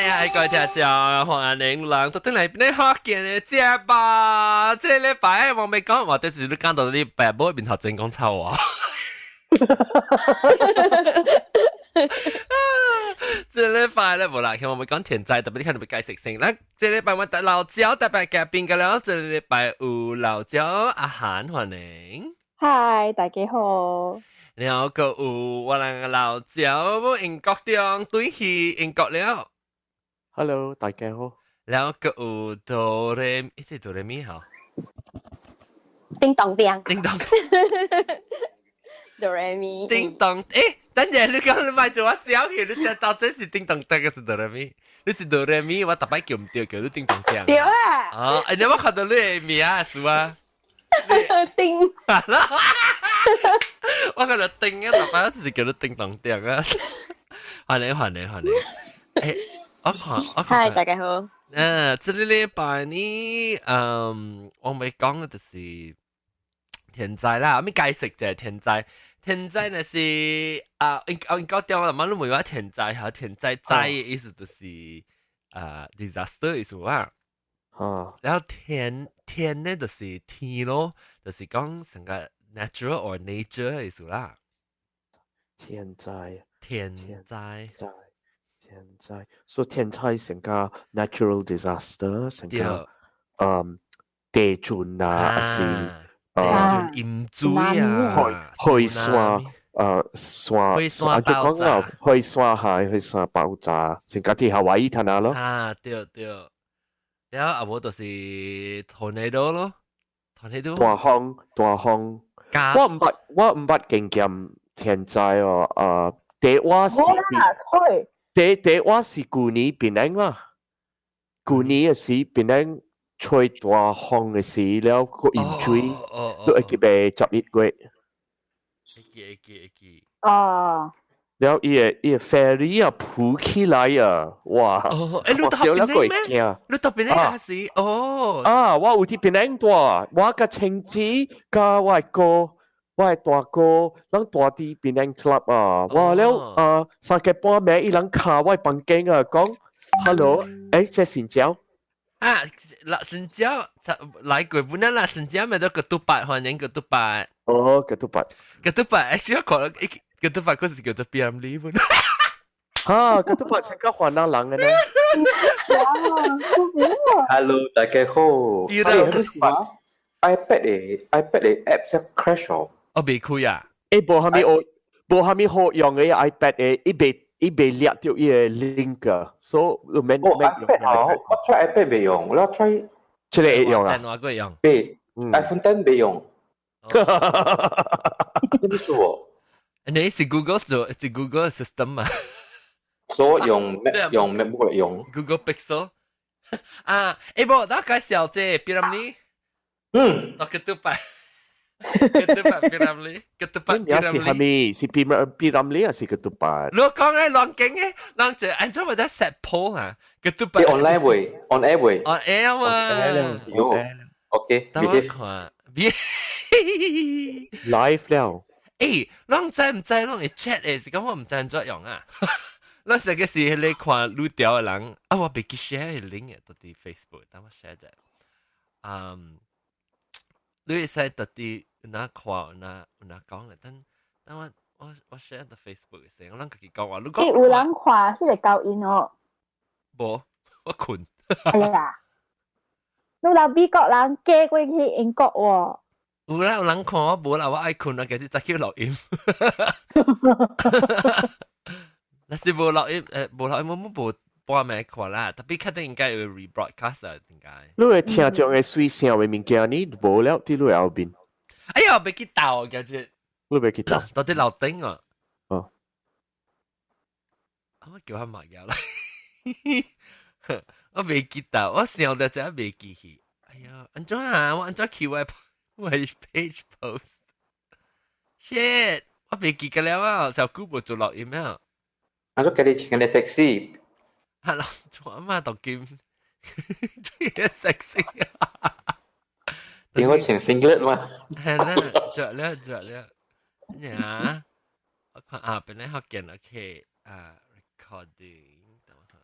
嗨，各位聽眾，歡迎人到轉來你福建的食吧。這禮拜我未講，或者是你講到你爸母面頭前講臭話。這禮拜咧無啦，我們講天災，特別你看到解釋先。咱這禮拜我得老焦特別嘉賓個了，這禮拜有老焦阿韓歡迎。嗨，大家好。然後閣有我人個老焦英國中對去英國了。 Hello，大家好。然後閣有哆來，一隻哆來咪好。叮當叮。叮當。哆來咪。叮當，誒，等陣你講你莫做我笑去，你這到底是叮當叮還是哆來咪？你是哆來咪，我逐擺叫毋對，叫你叮當叮。對啦。哦，你有冇看到你的名是啊？叮。我看到叮啊，逐擺就是叫你叮當叮啊。歡迎歡迎歡迎。誒，我看我看。嗨，大家好。這個禮拜呢，我咪講的就是天災啦，我解釋就係天災。天災呢是啊，應該點我媽都問我天災嚇，天災災的意思就是啊 disaster 意思啊。然後天天呢就是天咯，就是講成個 natural or nature 的意思啦。天災。天災。天災，所以天災成個 natural disaster，成個地震啊，還是地震淹水啊，海山山，火山爆炸，火山係火山爆炸，成個佇夏威夷睇下咯。啊，對對，然後啊無就是 tornado 咯，tornado。大風大風，我毋捌經驗天災哦，第我是。冇啦，吹。第第我是舊年檳城啦，舊年嘅時檳城吹大風嘅時了，閣淹水，都會記袂11月。會記會記會記。哦。了伊個 ferry 啊浮起來啊，哇！哦，欸，你到檳城咩？你到檳城還是？哦。啊，我有佇檳城住，我佮親戚佮我的哥，我的大哥，攏住佇檳城 club 啊。哇了啊，3更半暝，伊人敲我房間啊，講，hello，欸，這新椒。啊，嗱，新椒來過本來啦，新椒咪都 ketupat，歡迎 ketupat。哦，ketupat。 ketupat，欸，小可能 ketupat 嗰時叫做 P. Ramlee 本。哈，ketupat 成個雲南人嘅呢。 Hello，大家好。iPad 的 iPad 的 app 才 crash 哦。哦，未開啊？欸，無蝦米好，無蝦米好用的 iPad 的，伊袂掠著伊个 link 啊，所以免哦，iPad 哦，我 try iPad 袂用，我 try 這個會用啊？電話會用。袂，iPhone 10袂用。這麼說？你是 Google 做，是 Google system 嘛？所以用用 MacBook 來用。 Google Pixel 啊，欸無，我介紹這 P. Ramlee。我 ketupat。Ketupat P. Ramlee，ketupat P. Ramlee 是蝦米？是 P. Ramlee 還是 ketupat？你講嘅亂講嘅，人就按怎會得 set poll 啊？ketupat online 未？on air 未？on air 嘛。有。OK，等我看。別 live 了。欸，攏知毋知攏會 chat 的，是講我毋知按怎用啊？咱上個是你看愈調的人，啊，我袂記 share 個 link 的，到佇 Facebook，等我 share 者。嗯，你會使到佇哪看哪哪講的，等等我 share 到 Facebook 的時，我攏家己講話，你講。欸，有人看彼個高音哦？無，我睏。哎呀，你人美國人嫁過去英國喎。有啦，有人看我無啦，我愛睏啊，其實早起錄音。若是無錄音，無錄音，我無半暝看啦。特別確定應該會 rebroadcast 啊，應該。你會聽眾的水聲的物件，你無了佇你後面。哎呀，袂記鬥，其實。你袂記鬥？到佇樓頂啊。哦。我叫他買咗啦。我袂記得，我想到這袂記去。哎呀，按怎啊？我按怎去我 page post？Shit！我袂記得了啊，就久無做錄音啊。啊，都叫你穿個 sexy。係啦，做阿媽讀金，做嘢 sexy 啊！點解穿 singlet 嘛？係啦，著了著了。呀，我看啊，本來學見 OK 啊，recording，等我看。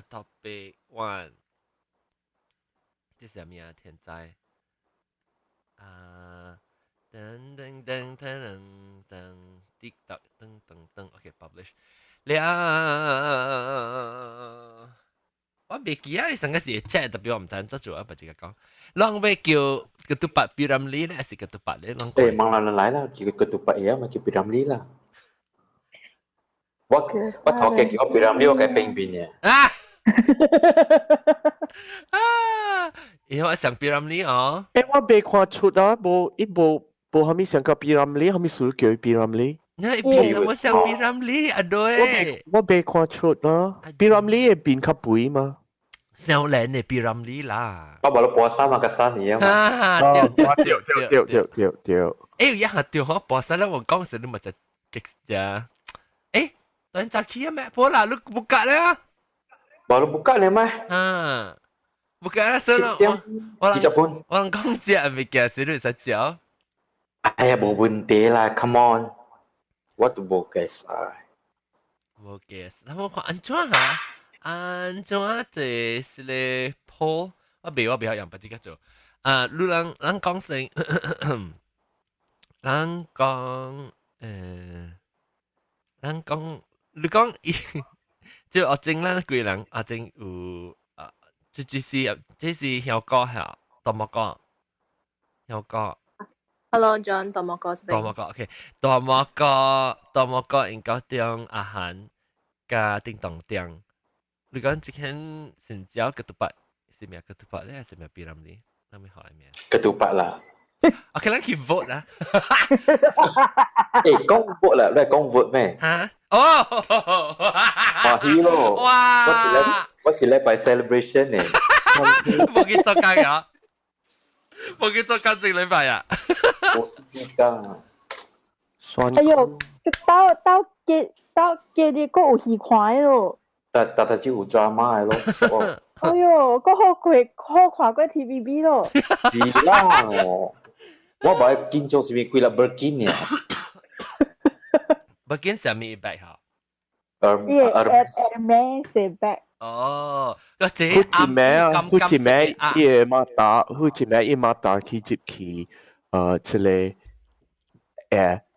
Topic one，這是啥物啊？天災啊！噔噔噔噔噔，滴答噔噔噔，OK，publish 了。我袂記啊，上個是 chat 特別我毋知怎做啊，不這個講。攏欲叫 ketupat P. Ramlee 咧，還是 ketupat 咧？攏誒，忙人來啦，叫 ketupat 嘢嘛，叫 P. Ramlee 啦。我頭家叫我 P. Ramlee，我計變變嘅。啊！啊！因為我想 P. Ramlee 哦。誒，我未看出啊，無伊無無蝦米想個 P. Ramlee，蝦米事叫 P. Ramlee？你變我想 P. Ramlee 啊對。我未看出啊，P. Ramlee 會變較肥嘛？少年的 P. Ramlee 啦。我無你播衫啊，個三年啊嘛。啊！對對對對對對對。誒，一下對我播衫咧，我講時你咪就激啫。誒，等陣去啊咩？破啦，你 buka 啦。 Baru buka 咧咩？啊，buka 啦，算啦。我二十分。我人講食物件時你實食。哎呀，無問題啦，Come on，我都無 guess 啊。無 guess，他們看按怎哈？按怎這是咧 poll？我袂曉用筆這個做。啊，你人人講先，人講人講你講伊，就阿正咱幾人，阿正有啊，這是香港嚇，大摩哥，香港。 Hello John，大摩哥。大摩哥，OK，大摩哥，大摩哥應該中阿韓加叮當店。你講這間成交 ketupat 是咩 ketupat 咧，還是咩 P. Ramlee？那咩好咩？ ketupat 啦。 OK，咱去 vote 啦。誒，講 vote 啦，你係講 vote 咩？嚇？哦，哇，希咯！哇！我是禮拜 celebration 呢。冇去做工啊！冇去做工這個禮拜啊！我是㗎。哎喲，到到結到結日閣有戲看咯。但但但就有 drama 的咯。哎喲，閣好過好看過 TVB 咯。是啦，我無愛緊張是咪幾粒 Birkin 呢？Birkin 啥物 bag 哈？伊個 Hermes bag。哦，個這好似名啊，好似名伊個馬達，好似名伊馬達去接去，這個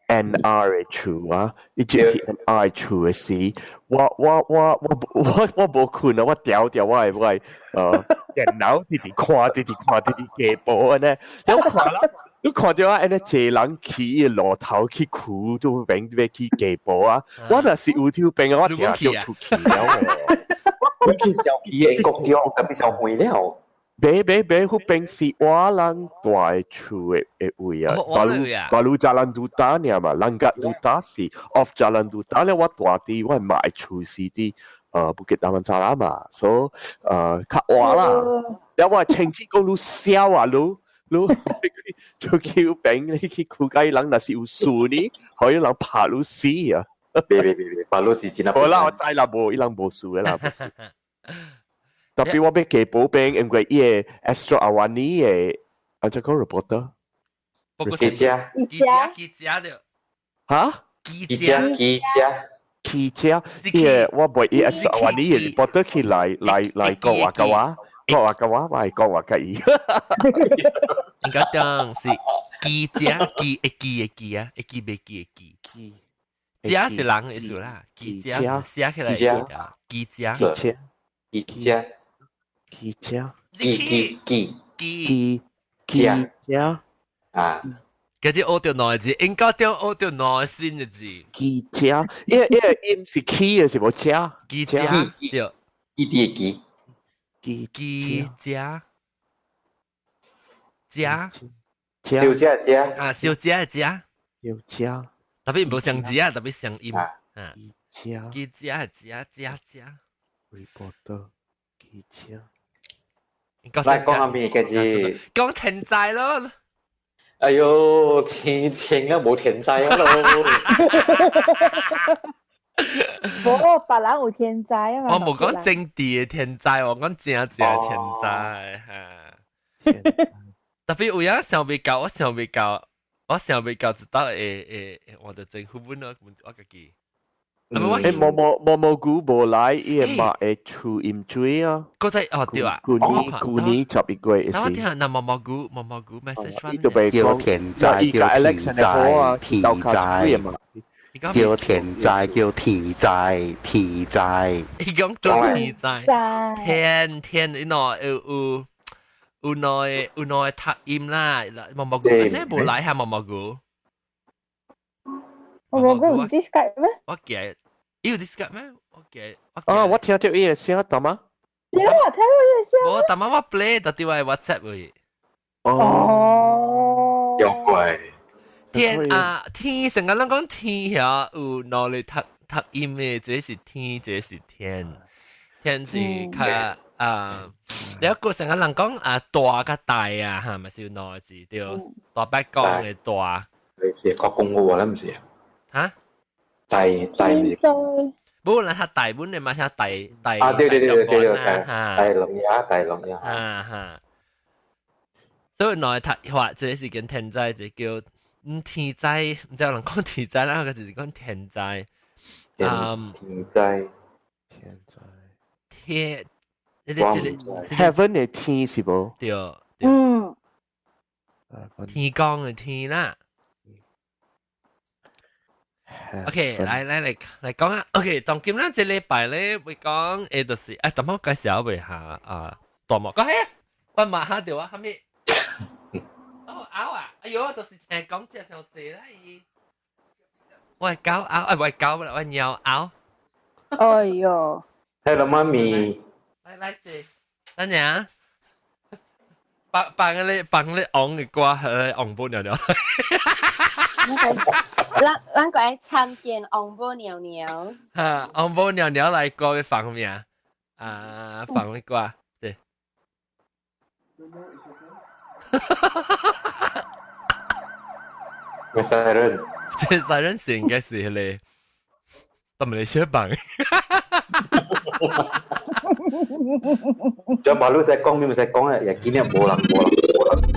NR 的厝啊，伊接去 NR 厝的時，我無睏啊，我調調我的電腦直直看，直直看，直直加播按呢，你看啦，你看到啊，按呢濟人去伊路頭去哭，都邊欲去加播啊，我若是有條病啊，我定就出去了。你去小去英國中，特別小回了。別別別，彼邊是我人住的厝的的位啊，baru Jalan Duta 爾嘛，Langgak Duta 是 off Jalan Duta 咧，我住佇我媽的厝是佇Bukit Damansara 嘛，所以較活啦。了我親戚講你痟啊，你出去邊你去苦解人若是有事呢，可以人拍你死啊！別別別別，拍你是真無啦，我知啦，無伊人無事的啦。特別我欲加保兵，因為伊個 Astro Awani 的，啊，這個 reporter，記者，記者，記者對。哈？記者，記者，記者，伊個我袂伊 Astro Awani 的 reporter 去來講話甲我，講話甲我，我會講話甲伊。應該當是記者，記會記的記啊，會記袂記的記。記者是人的意思啦，記者寫起來記者，記者，記者。記者，記記記記記者啊！嗰隻學到兩個字，應該點學到兩個新的字。記者，因為音是起的是無者，記者對，記記記記記者，者，小姐姐啊，小姐的姐，小姐，特別無相字啊，特別相音啊，記者，記者者者者，reporter 記者。來講下面嘅字，講天災咯。哎喲，天晴啊，冇天災啊咯。無，別人有天災啊嘛。我無講政治的天災，我講正正天災嚇。特別有影想袂到，我想袂到，我想袂到，直到會會我的政府本咯，我家己。誒，毛毛毛毛菇無來，伊會嘛會出飲水啊。嗰隻哦對啊，舊年11月是。我聽下那毛毛菇毛毛菇 message 翻。叫田仔，叫田仔，田仔。叫田仔，叫田仔，田仔。伊講做田仔，天天你喏有有有內有內讀音啦，毛毛菇，這無來下毛毛菇。毛毛菇唔知 Skype 咩？我記得，伊有 Skype 咩？我記得。啊，我聽到伊個聲，大媽。對啊，聽到伊個聲。我大媽我 play 到啲我 WhatsApp 位。哦。有怪。天啊，天成個人講天遐有兩個讀讀音的，這是天，這是天，天是較啊。你一個成個人講啊大甲大啊，嚇，咪是有兩個字對，大伯講的大。你是國公話啦，唔是啊？嚇？大大唔是？無啦，他大本的嘛，像大大啊，對對對對對，大龍呀，大龍呀。啊哈。所以兩個讀法，這是跟天災，這叫。嗯，天災，毋知有人講天災啦，個就是講天災。嗯，天災，天災，天，這個這個 heaven 的天是無？對，嗯，天光的天啦。OK，來來來來講啊。OK，當今咱這禮拜咧會講，誒，就是啊，等我介紹一下啊，大幕講嘿，我馬下掉啊，哈咪。哦，拗啊！哎喲，就是聽講這上濟啦伊。我狗拗，哎，我狗啦，我貓拗。哎喲。 Hello，媽咪。來來坐，等陣。放放個放個昂的歌，昂母娘娘。咱咱個愛參見昂母娘娘。哈，昂母娘娘來歌要放咩啊？啊，放咩歌？對。咩 siren？這 siren 是應該是迄個，都唔係小棒。就馬路在講，你唔使講啊，也今日無人無人無人。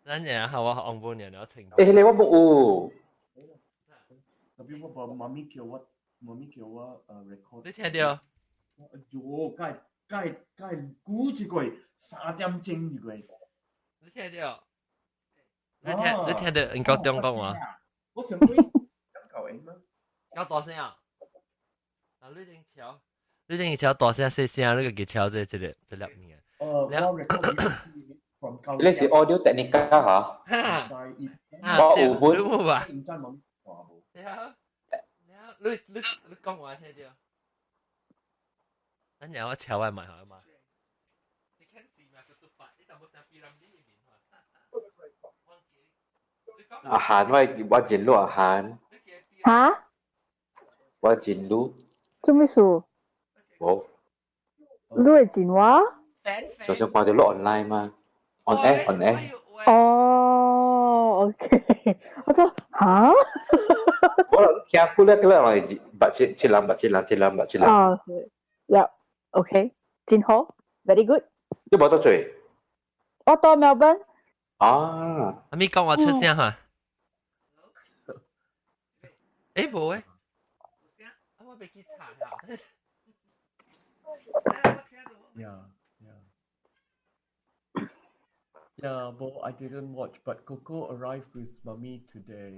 咱然後我昂母娘娘聽。誒，你我冇有。特別我媽咪叫我，媽咪叫我record。你聽到？喲，該該該估一個3點鐘一個。你聽到？你聽你聽到應該中國話？我想講夠音嗎？夠大聲啊！啊，你先敲，你先敲大聲細聲，你個給敲這這個這粒物件。哦，我 record。你是 audio technica 嚇？我有本。你冇啊？你你你講話聽到？咱讓我敲完嘛，好嘛？阿韓我我真路阿韓。嚇？我真路。做咩事？無。你會真話？就算看到你 online 嘛，on air on air。哦，OK，我說嚇？我聽過咧，個人捌一一人捌一人，一人捌一人。哦，呀，OK，真好，very good。你無得做？我到墨爾本。啊！阿咪講我出聲嚇。誒無誒，我未去查下。 Yeah. Yeah, but I didn't watch, but Coco arrived with mommy today.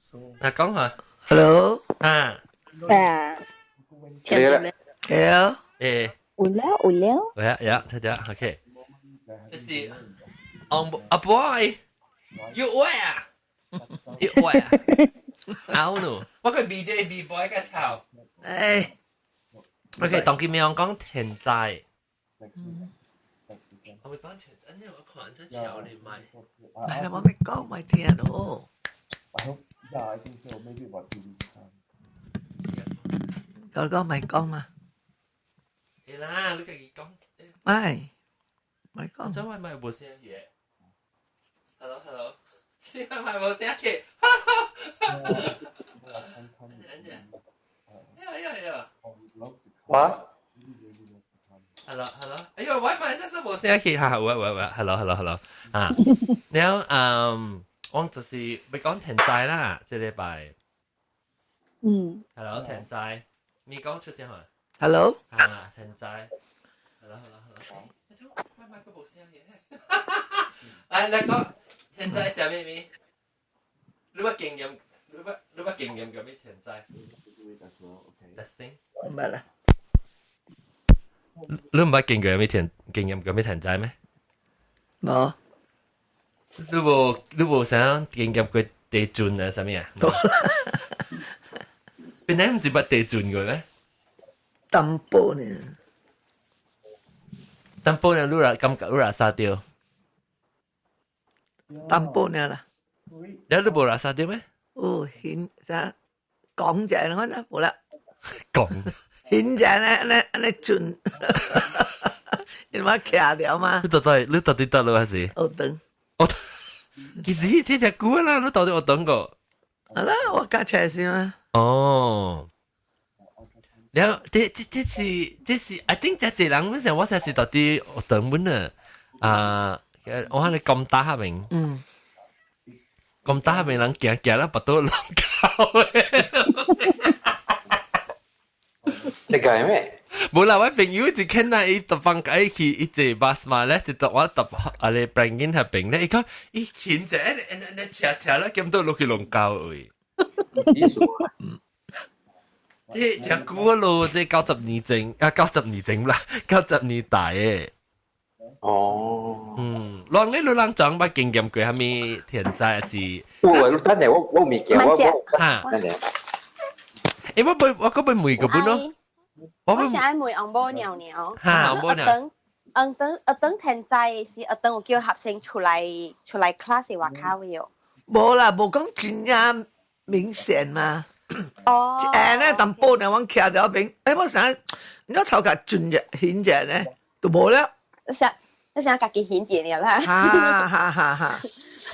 So. 嗱，講下。 Hello。啊。啊。聽到咧？係啊。誒。有了有了。有有，睇睇，OK。這是昂阿 boy，要喂啊，要喂啊，拗喏，我個 B 啲 B boy 個吵。誒。 OK，當今面講天災。我會講天災，我看這橋你買。係啦，我咪講咪聽咯。 Yeah, I think so. Maybe about 2 weeks time. 我講咪講嘛。係啦，你家己講。咪，咪講。這外賣無聲嘢。Hello hello，是外賣無聲嘅。哎呀哎呀！我啊， ，hello hello，哎呦，喂喂，真是無聲氣嚇，喂喂喂，hello hello hello 啊，然後我就是欲講天災啦，這禮拜。Hello 天災，你講出聲嘛？Hello。啊，天災。Hello hello hello。喂喂，個無聲嘅。來來講天災啥物物？你捌經驗？你捌經驗過咩天災？Testing。唔捌啦。你毋捌經過咩天經驗過咩天災咩？無。你無啥經驗過地震啊？啥物啊？本來毋是捌地震過咩？淡薄呢。淡薄呢？你若感覺你若殺掉？淡薄呢啦。你無垃圾掉咩？哦，顯啥講者我呢無啦。講。顯者呢呢呢準，因為徛掉嘛。你到底得了還是？學堂。我其實這隻久啦，你到底學堂過？好啦，我駕車先嘛。哦。然後這是，I think 這濟人本身我才是到底學堂本啊，啊，我睇你咁大下面。咁大下面人行行啦，跋倒攏溝嘅。你講咩？無啦，我朋友就見啦，伊就放假去伊坐 bus 嘛咧，就我搭啊咧 Prangin 那邊咧，伊講伊牽者，你車車咧，咁多落去龍溝位。這真久咯，這90年前啊，90年前啦，90年代嘅。哦。嗯，人你老人講捌經驗過啥物天災是？我等下我未見我我嚇。等下。欸，我閣欲問個本咯。我是愛問翁某娘娘。嚇，翁某娘。學堂天災時，學堂有叫學生出來 class 外口位哦。無啦，無講真正明顯嘛。哦。誒，呢淡薄呢，我徛佇邊，欸，我想你頭殼轉者顯者呢，就無了。你想家己顯者啦。哈哈哈哈！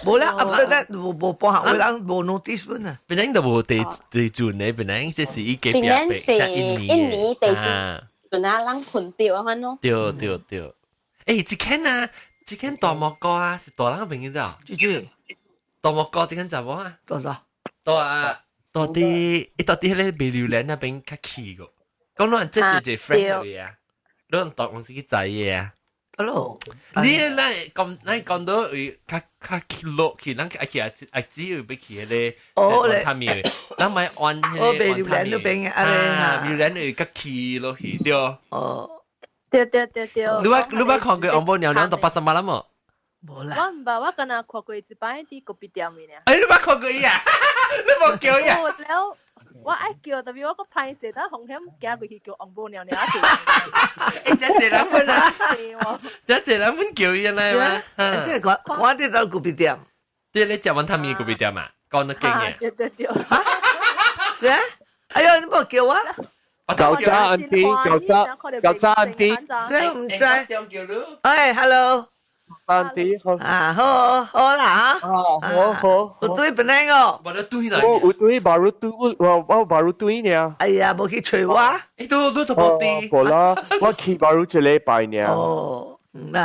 無了，啊，不咧，無半項，有人無 notice 本啊。本來就無地震的，本來這是伊隔壁本來是印尼地震啊，人噴掉啊，款咯。對對對。欸，這間啊，這間大漠哥啊，是大人朋友咋？豬豬。大漠哥這間查某啊？多少？大啊，到底伊到底彼个賣榴蓮那邊較氣個？講咱這是一個 friend 嚟啊，咱當是去知的啊。 Hello，你咱講咱講到為較較落去，咱愛去愛只有欲去彼個哦咧雲吞麵，咱莫按彼個哦，賣榴蓮嗰邊啊，榴蓮會較起落去對。哦，對對對對。你捌看過翁某娘娘到八十萬了無？無啦。我毋捌，我敢若看過一擺佇咖啡店的爾。欸，你捌看過伊啊？你無叫伊啊？了，我愛叫，但是我閣歹勢，等風險行過去叫翁某娘娘。欸，這濟人阮啊，這濟人阮叫伊按呢嗎？這看看佇佗咖啡店。佇咧食雲吞麵咖啡店啊？講得勁嘅。對對對。是啊？哎呦，你無叫我？舊早 auntie，舊早舊早 auntie。是毋知？哎，hello。 auntie 好。啊，好好啦嚇。啊，好好。有對本來哦。無得對啦。我有對，baru 對，我 baru 對呢。哎呀，無去揣我。欸，都無對。無啦，我去 baru 一禮拜呢。哦，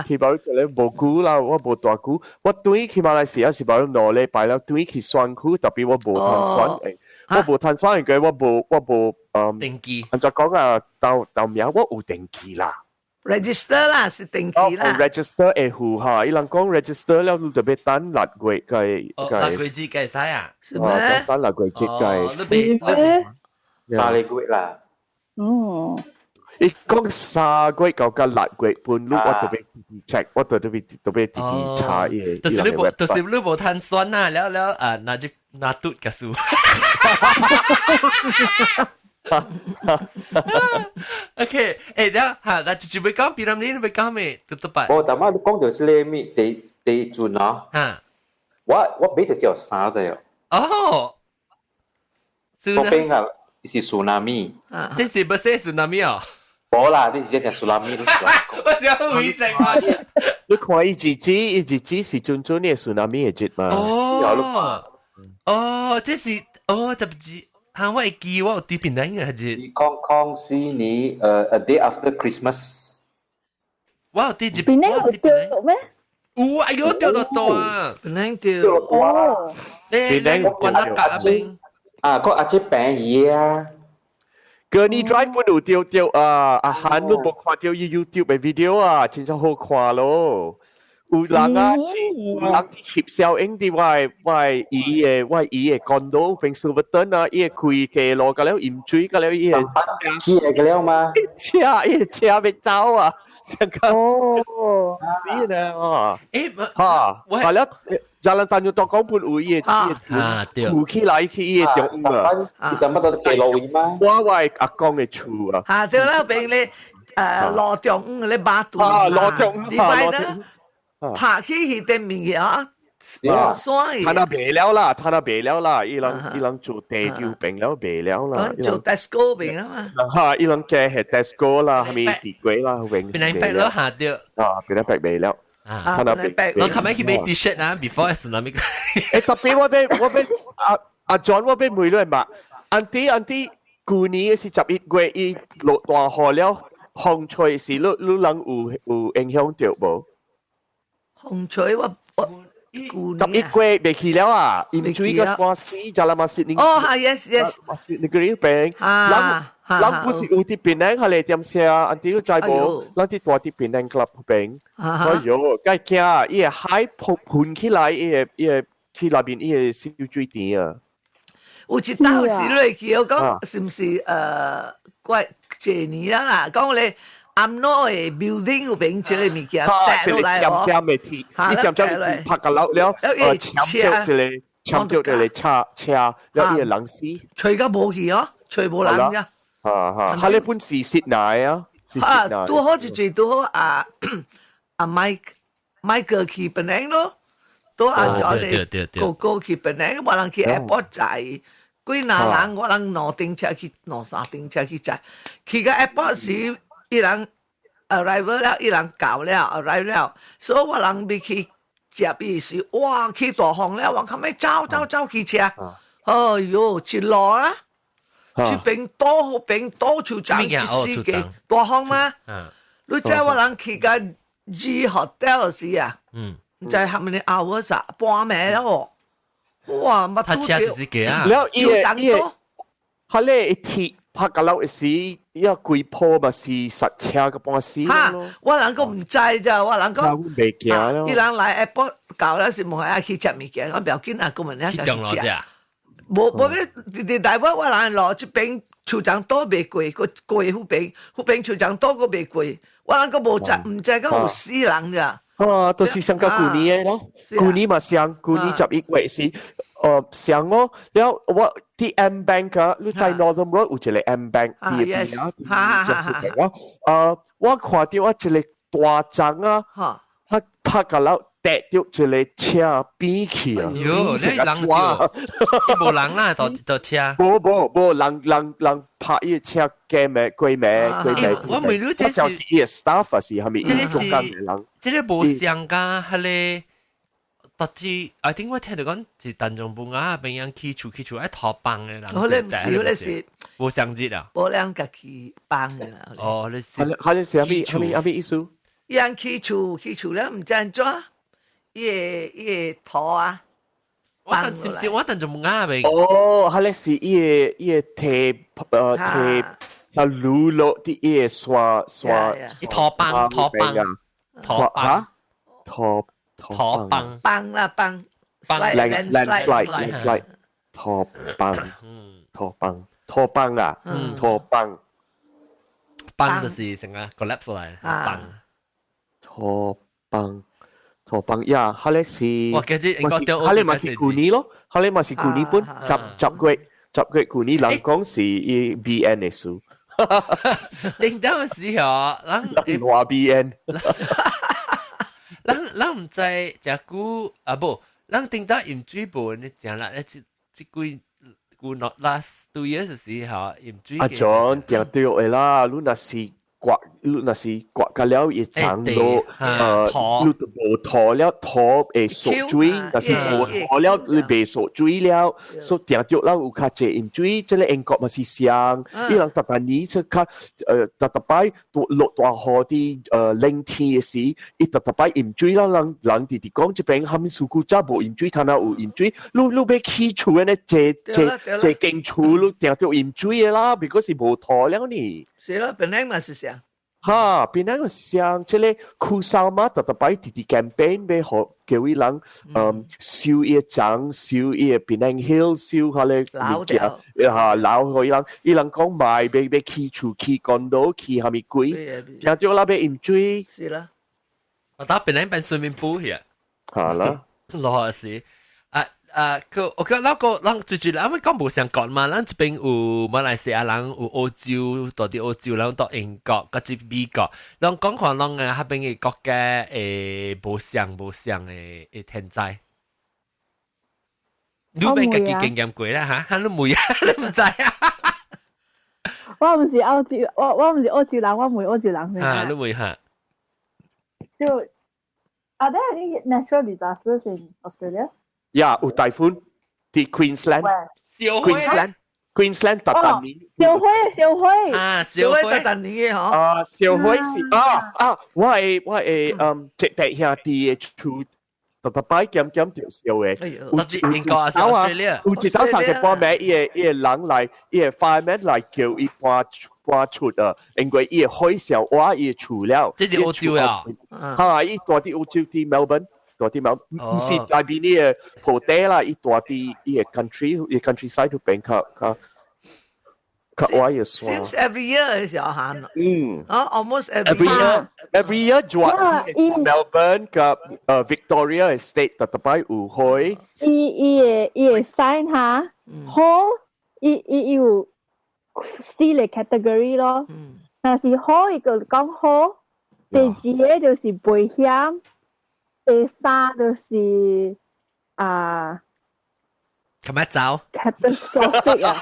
去 baru 一禮無久啦，我無大久。我轉去馬來西亞是 baru 2禮拜了，轉去選區，tapi 我無通選。我無通選，因為我無登記。按怎講啊？豆名我有登記啦。 register 啦，是登記啦。 register 會付哈，伊人講 register 了，你就欲等6月個。 6月至會使啊？是咩？等6月至個。你別3個月啦。哦。伊講3個月到到6月半，你我特別 check，我特別直直查伊。就是你無通選啊，了了啊，拿就拿嘟個數。OK，欸，了哈，那就欲講，比如你欲講咩？嘟嘟擺。我頭仔你講到這個咩地震啊？哈，我買一條衫仔哦。哦，我邊啊是 tsunami。這是不是 tsunami 哦？無啦，你是講 tsunami。我想回聲啊！你看伊日子，伊日子是準準的 tsunami 的日嘛？哦，哦，這是哦，十字。嚇！我會記，我有佇檳榔嘅係。2004年，a day after Christmas。我有佇檳城有釣咩？有，哎喲，釣得多啊！檳城釣哦，你你關得隔邊啊，個阿姐平魚啊！ Gurney Drive 本有釣釣啊，阿韓你無看到伊 YouTube 的 video 啊，真正好看咯。有人啊，有人翕小影佇我的姨的 condo 邊 Silverton 啊，伊會開街路，甲了飲水，甲了伊會去會了嗎？車，伊車欲走啊，上個哦，死呢哦，誒，哈，係了，Jalan Tanjung Tokong 本有伊的啊，對，有起來去伊的中啊，你什麼都街路位嗎？我的阿公的厝啊，嚇對啦，邊咧羅中咧馬渡啊，羅中禮拜呢？拍去彼頂面去啊，山去。他那賣了啦，他那賣了啦，伊人做地條餅了賣了啦。做 Tesco 邊啊嘛。哈，伊人加係 Tesco 啦，係咪地鬼啦，永。檳城白了下掉。啊，檳城白賣了。啊，他那白。我琴日去買 T-shirt 啊，before 是那咪。誒，特別我欲阿 John 我欲問你嘛，auntie auntie，舊年是11月伊落大雨了，風吹時你人有影響著無？風吹我 11月未去了啊，飲水個官司就啦嘛是你哦，係 yes yes，你個病，人人不是有佇檳城係嚟點寫啊？auntie 你知無？人佇大佇檳城 club 邊，哎喲，該驚，伊個海噴噴起來，伊個去內面伊個小水池啊。有一道是落去，我講是毋是怪這年啦？講咧。UMNO 的 building 有邊這個物件跌落來哦，尖尖的鐵，你尖尖拍個樓了，攕著一個，攕著一個車車，了伊個人死，吹到無去哦，吹無人呀。哈哈，佢呢本是室內啊，啊，拄好就最拄好啊，阿 Mike 去檳城咯，拄阿咗你哥哥去檳城，無人去 airport 載。幾若人，我人兩頂車去，兩三頂車去載，去到 airport 時。伊人 arrival 了，伊人到了，arrive 了，所以我人欲去接伊時，哇，起大風了，我較尾走走走去車，哎喲，一路啊，這邊倒邊倒處長一四個大風嗎？你知我人去到 G hotel 時啊，毋知 how many hours 啊，半暝了哦，哇，乜他車就是個啊，了伊個伊個，佢咧鐵。拍個樓時，伊個規鋪嘛是實車個半死。哈！我人講毋知咋，我人講，未驚。伊人來 airport 到了是無愛去食物件，我不要緊啊，講問你去食。無無欲佇台北我人路這邊樹叢島袂過，閣過彼邊，彼邊樹叢島閣袂過，我人閣無知，毋知講有死人咋。啊，都是上個舊年的咯，舊年嘛上，舊年11月是。上哦，了我啲 AmBank 啊，你在 Northern Road 有一個 AmBank 啲邊啊，啊，我看到我一個大張啊，他拍個樓跌到一個車邊去啊！喲，你人掉，無人啦，到到車。無無無，人拍伊個車過名過名過名。我問你，這是伊個 staff 還是蝦米？這個是，這個無相加，彼個。特別，I think 我聽到講是陳仲本啊，邊樣起厝起厝愛拖幫的人。我咧毋是，我咧是無相節啊。無人家己幫的啦。哦，你是，佢是啥物啥物啥物意思？伊人起厝起厝了，毋知按怎，伊個土啊。我等是毋是我陳仲本啊邊？哦，佢咧是伊個提提啊滷落佇伊個山山。伊拖幫拖幫拖幫拖。拖幫幫啦幫，landslide landslide 拖幫拖幫拖幫啊，拖幫幫就是成個 collapse 來幫拖幫拖幫呀，佢咧是，我記得應該掉，佢咧嘛是舊年咯，佢咧嘛是舊年本十月10月舊年人講是伊 BN 的事，頂當時候，人話 BN。咱毋知誠久啊無，咱頂當飲水無呢誠力，這這幾久 not last 2 years 時候飲水。阿 John 定對的啦，你若是刮，你若是刮甲了會長落，你就無土了，土會鎖水，若是無土了，你袂鎖水了，所以定著了有較濟淹水。這个英國嘛是像，伊人逐逐年出較逐逐擺落大雨佇冷天的時，伊逐逐擺淹水啦，人人直直講這邊啥物事古早無淹水，通若有淹水，你欲起厝按呢坐坐坐間厝，你定著淹水的啦，because 是無土了呢。是咯，檳城嘛是啥？哈，檳城是像這个枯燒嘛，逐逐擺直直 campaign 欲予叫伊人收伊欉，收伊檳城 hill，收彼个物件，哈，留予伊人，伊人講賣欲起厝、起 condo、起啥物鬼，定著啦欲淹水。是啦。我打檳城變 swimming pool 去。好啦。落是。啊啊，佢我覺得個人最最，啱啱講無相講嘛，咱這邊有馬來西亞人，有澳洲，到佇澳洲，人到英國，佮至美國，人講看攏嘅彼邊嘅國家會無相無相的的天災。你邊家己經驗過啦嚇？哈，你問啊？你毋知啊？我毋是澳洲，我毋是澳洲人，我問澳洲人。啊，你問下。就 Are there any natural disasters in Australia? Yeah，有台風佇 Queensland。燒火。 Queensland，Queensland 逐逐年。燒火，燒火。啊，燒火逐逐年的嗬。啊，燒火是啊啊，我的這伯兄弟的厝，逐逐擺兼兼著燒的。有英國還是 Australia？有一早三更半暝，伊个人來，伊个 fireman 來叫伊搬搬出啊，因為伊个火燒倚伊的厝了。這是澳洲啊？哈，伊住佇澳洲佇 Melbourne。住佇 Mel，毋是內邊呢个土地啦，伊住佇伊个 country，伊 countryside 嗰邊較較較倚个山。 Seems every year 嘅時候行。啊，almost every year。Every year 熱 Melbourne 佮Victoria State 逐逐擺有火。伊個 sign 哈，好，伊有四個 category 咯。若是好，伊就講好；第二個就是危險。第三就是啊，琴日走，catastrophic 啊！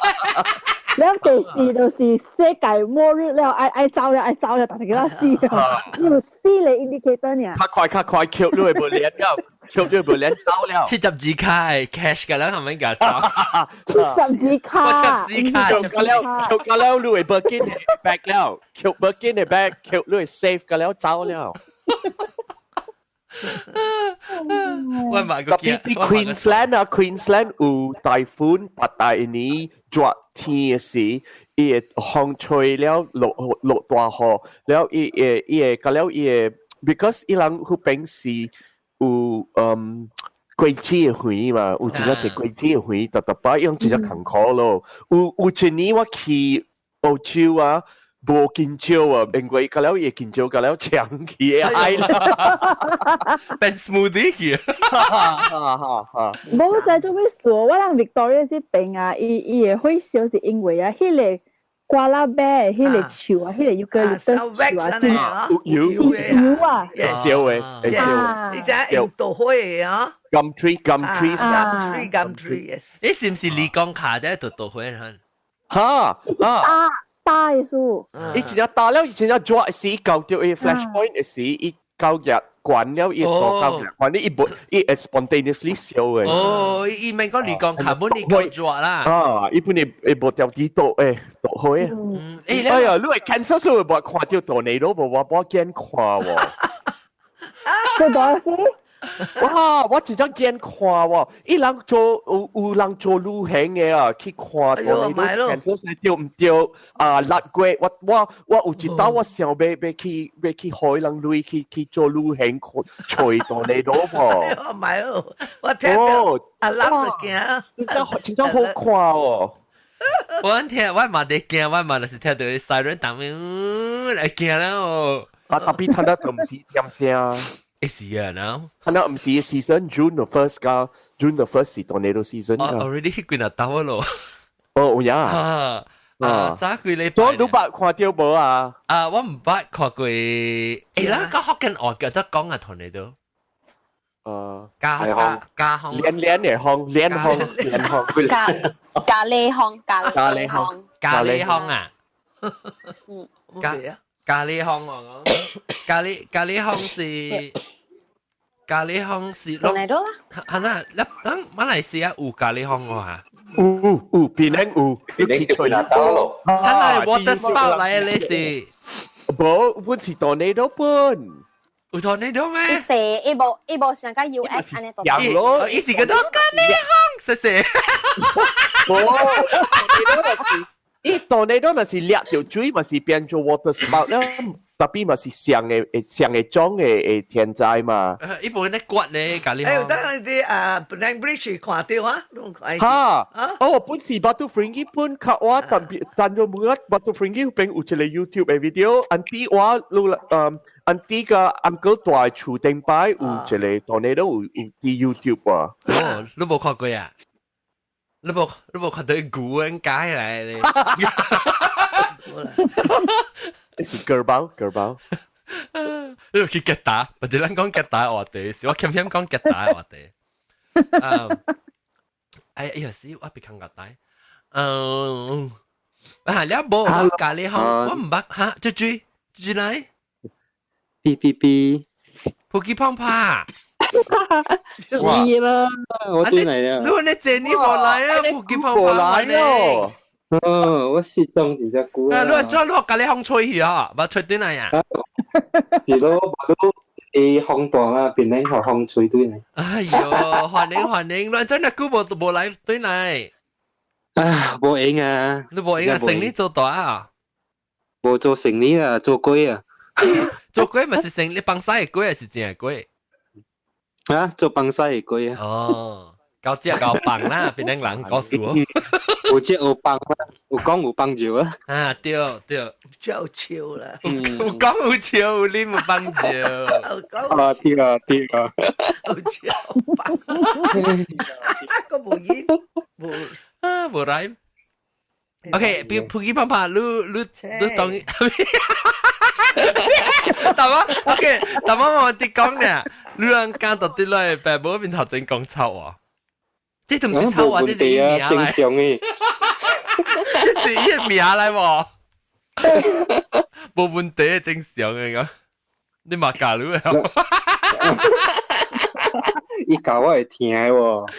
了第四就是世界末日了，愛愛走了，愛走了，大家叫他死啊！有四個 indicator 呢。較快較快，扣你會無連了，扣你無連走了。72卡 cash 㗎啦，係咪㗎？72卡，72卡，扣個了，扣個了，你會 Birkin 的 bag 了，扣 Birkin 的 bag，扣你會 safe 個了，走了。我買個特別佇 Queensland 啊，Queensland 有台風，逐大年熱天的時，伊會風吹了落落大雨，了伊會伊會甲了伊會，because 伊人彼邊是有果子的園嘛，有一個一果子的園，逐逐擺用一個艱苦咯。有一年我去澳洲啊。無緊張啊，因為甲了伊會緊張，甲了搶去的愛啦，變 smoothie 去。哈哈哈！無知做咩事，我人 Victoria 這邊啊，伊伊會火燒是因為啊，彼个瓜拉啤，彼个樹啊，彼個 eucalyptus 樹啊，有有油啊，燒的，會燒的，你知用導火的啊？Gum tree, gum tree, gum tree, gum tree, yes。你是毋是離港卡在度導火哈？哈啊！大的樹，伊真正大了，伊真正熱時到著伊 flashpoint 時，伊夠熱關了，伊到夠熱關，伊無伊會 spontaneously 燒的。哦，伊免講離港卡本伊夠熱啦。啊，伊本伊會無條啲倒誒倒火。嗯，哎呀，你會 Kansas 你會無看著 tornado 無？我無見看喎。這東西。哇！我真正見看喎，伊人做有有人做旅行的啊，去看 tornado，Kansas 對毋對？啊，6月我有一擺我想欲欲去欲去予伊人鐳去去做旅行看揣 tornado 無？買咯，我聽到阿粒就驚，真正真正好看哦！我聽我嘛佇驚，我嘛就是聽著 siren 當面來驚啦哦。啊，特別聽得就毋是點聲。會是啊，喏。係啦，毋是 season June the first 噶，June the first 是 tornado season 噶。 already 幾若到咯。哦，有影。啊啊，早幾禮拜。你捌看著無啊？啊，我毋捌看過。欸，咱講福建話叫做講啊，tornado。加加加風。連連的風，連風，連風。咖咖喱風，咖喱風，咖喱風啊。嗯。咖咖喱風我講，咖喱風是嚟到啦。係啦，你等馬來西亞有咖喱風喎嚇。有有，檳城有，檳城就拿到咯。係 water spout 來嘅你是？無，本是 tornado 本。有 tornado 咩？伊是伊無上個 US 按呢度。有咯，伊是叫做咖喱風，謝謝。無，伊 tornado 若是掠著水，嘛是變做 water spout 啦。特別嘛是上個種的天災嘛。伊無咧刮咧，咖喱風。欸，等你啊，Penang Bridge 看到啊，攏看。哈，哦，本是 Batu Ferringhi 本較我特別，但就每個 Batu Ferringhi 邊有一個 YouTube 的 video，auntie 我攏auntie 個 uncle 蹛厝頂擺有一個 tornado 有佇 YouTube 啊。哦，你無看過啊？你無看到牛應該來咧？是割包割包，你去吉打，或者咱講吉打話題，是我偏偏講吉打話題。哎呀，是我別看吉打。嗯，啊，你無咖喱風，我毋捌哈，豬豬豬來，B B B，普吉胖胖，是啦，我轉來啦。你你這你無來啊？普吉胖胖來哦。哦，我失蹤真正久啊！你話怎落咖喱風吹去啊？無吹轉來啊？是咯，無你風大啊，變咧予風吹轉來。哎喲，歡迎歡迎，你真係久無來轉來。啊，無閒啊！你無閒啊？生意做大啊？無做生意啊，做粿啊。做粿嘛是生意，放屎的粿還是正的粿？啊，做放屎的粿啊。哦。夠食夠放啦，檳城人講數。有食有放啦，有講有放尿啊。啊，對對。有笑啦。有講有笑，有啉有放尿。啊，對啊對啊。有笑放。個無煙無啊無來。OK，比普吉胖胖，你當。大媽，OK，大媽我哋講呢，你人講到啲來白無面頭前講臭啊。這都唔是臭啊，這是伊名來。正常的。這是伊名來無？無問題，正常的個。你嘛教你啊？伊教我會聽的喎。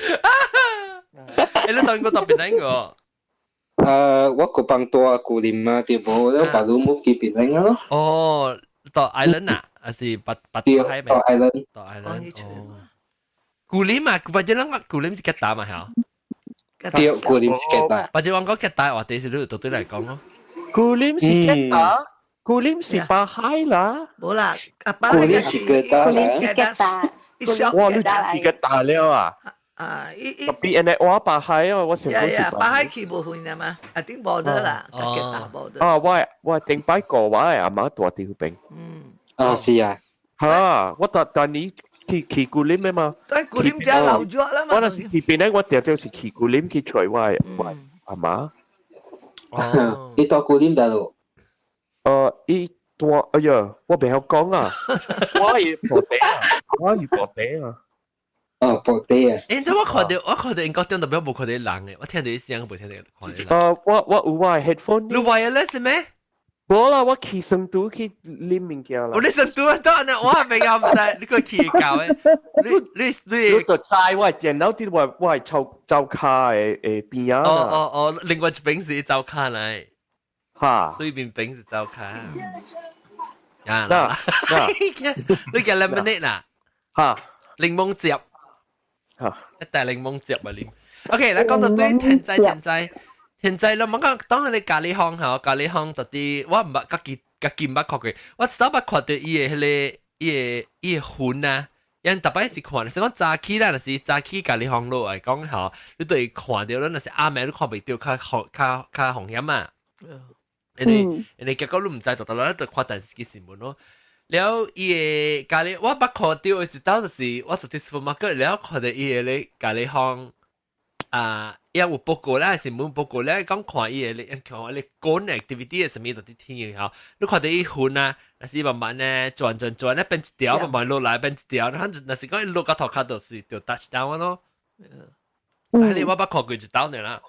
欸，你當過特別哪個？我個幫蹛古林啊，對無？了把你 move 去檳城咯。哦，到 island 啊，還是八八海到 island。到 island。哦。古林啊，或者咱講古林是吉打嘛，嚇？對，古林是吉打。或者我講吉打話題是你對來講咯。古林是吉打，古林是巴海啦。無啦，阿巴古林是吉打，古林是吉打。哇，你是吉打了啊？啊，伊特別人我巴海啊，我成呀呀，巴海去無遠啊嘛，啊頂無得啦，吉打無得。啊，我頂擺過我阿媽蹛佇彼邊。嗯。啊，是啊。哈，我但你。去古林的嘛？對，古林遮老熱啦嘛。我若是去檳城，我定定是去古林去揣我阿媽。哦，你蹛古林佗落？伊蹛，哎呀，我袂曉講啊，我是婆地啊，我是婆地啊。哦，婆地啊。欸，這我看到英國頂特別無看到人的，我聽到聲，無聽到看到人。我有我的 headphone。你 wireless 咩？無啦，我去成都去啉物件啦。我你成都啊，當然我比較毋知，你個去教的。你你就知我電腦佇我的灶跤的邊仔。哦哦哦，另外一邊是灶跤來。哈。對面邊是灶跤。啊嗱，你叫 lemonade 啦？哈。檸檬汁。哈。一袋檸檬汁啊啉。OK，來講到對天災天災。現在你問講，當然你咖喱風吼，咖喱風到底我毋捌家己毋捌看過，我只捌看著伊的彼个伊的雲啊，因逐擺是看，是講早起啦，若是早起咖喱風落來講吼，你都會看著，咱若是暗暝你看袂著，較風險嘛。因為結果你毋知，就到落就看電視機新聞咯。了伊的咖喱，我捌看著的一道就是我佇 supermarket 了看著伊的咧咖喱風。啊，伊有報告咧，新聞報告咧，講看伊的，看伊個 activity 的啥物就佇天吼，你看著伊雲啊，若是慢慢咧轉轉轉咧變一條，慢慢落來變一條，然後若是講伊落到塗跤就是就 touch down 咯。啊，你我捌看過一道爾啦。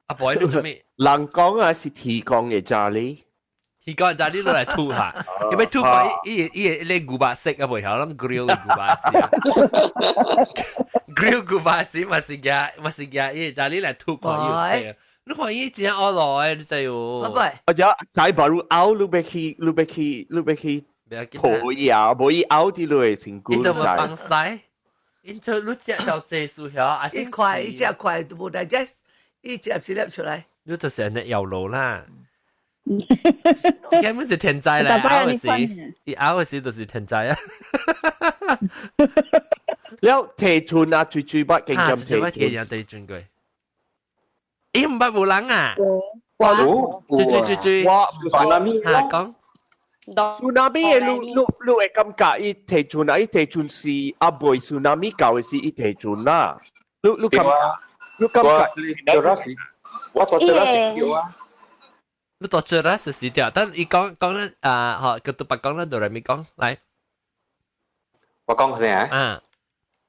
阿伯，你做咩？人講啊是天公的咖喱。佢講就你落來吐下，因為吐過伊伊伊你牛肉色啊，袂曉，攏 grill 牛肉絲，grill 牛肉絲嘛是夾嘛是夾，伊就你來吐過伊色。你看伊真惡來，你知哦。我有仔 baru 拗，你欲去，你欲去，你欲去抱伊啊，無伊拗啲落成功。伊都嘛放屎，因做你食到這數曉，啊！一塊一隻塊都無 digest，伊一粒一粒出來。你就是按呢搖路啦。這根本是天災來，拗的時，伊拗的時就是天災啊。了地震啊，最最捌經驗地震。經驗地震過。咦，毋捌無人啊？有，最最最最，我 tsunami 嚇講。 tsunami 的你你你會感覺伊地震啊？伊地震是啊，未 tsunami 到的是伊地震啦。你你感覺？你感覺？我做這是啊。你做這啦是死掉，但伊講講咧啊，好，佢都白講咧，就來咪講來。我講啥啊？啊，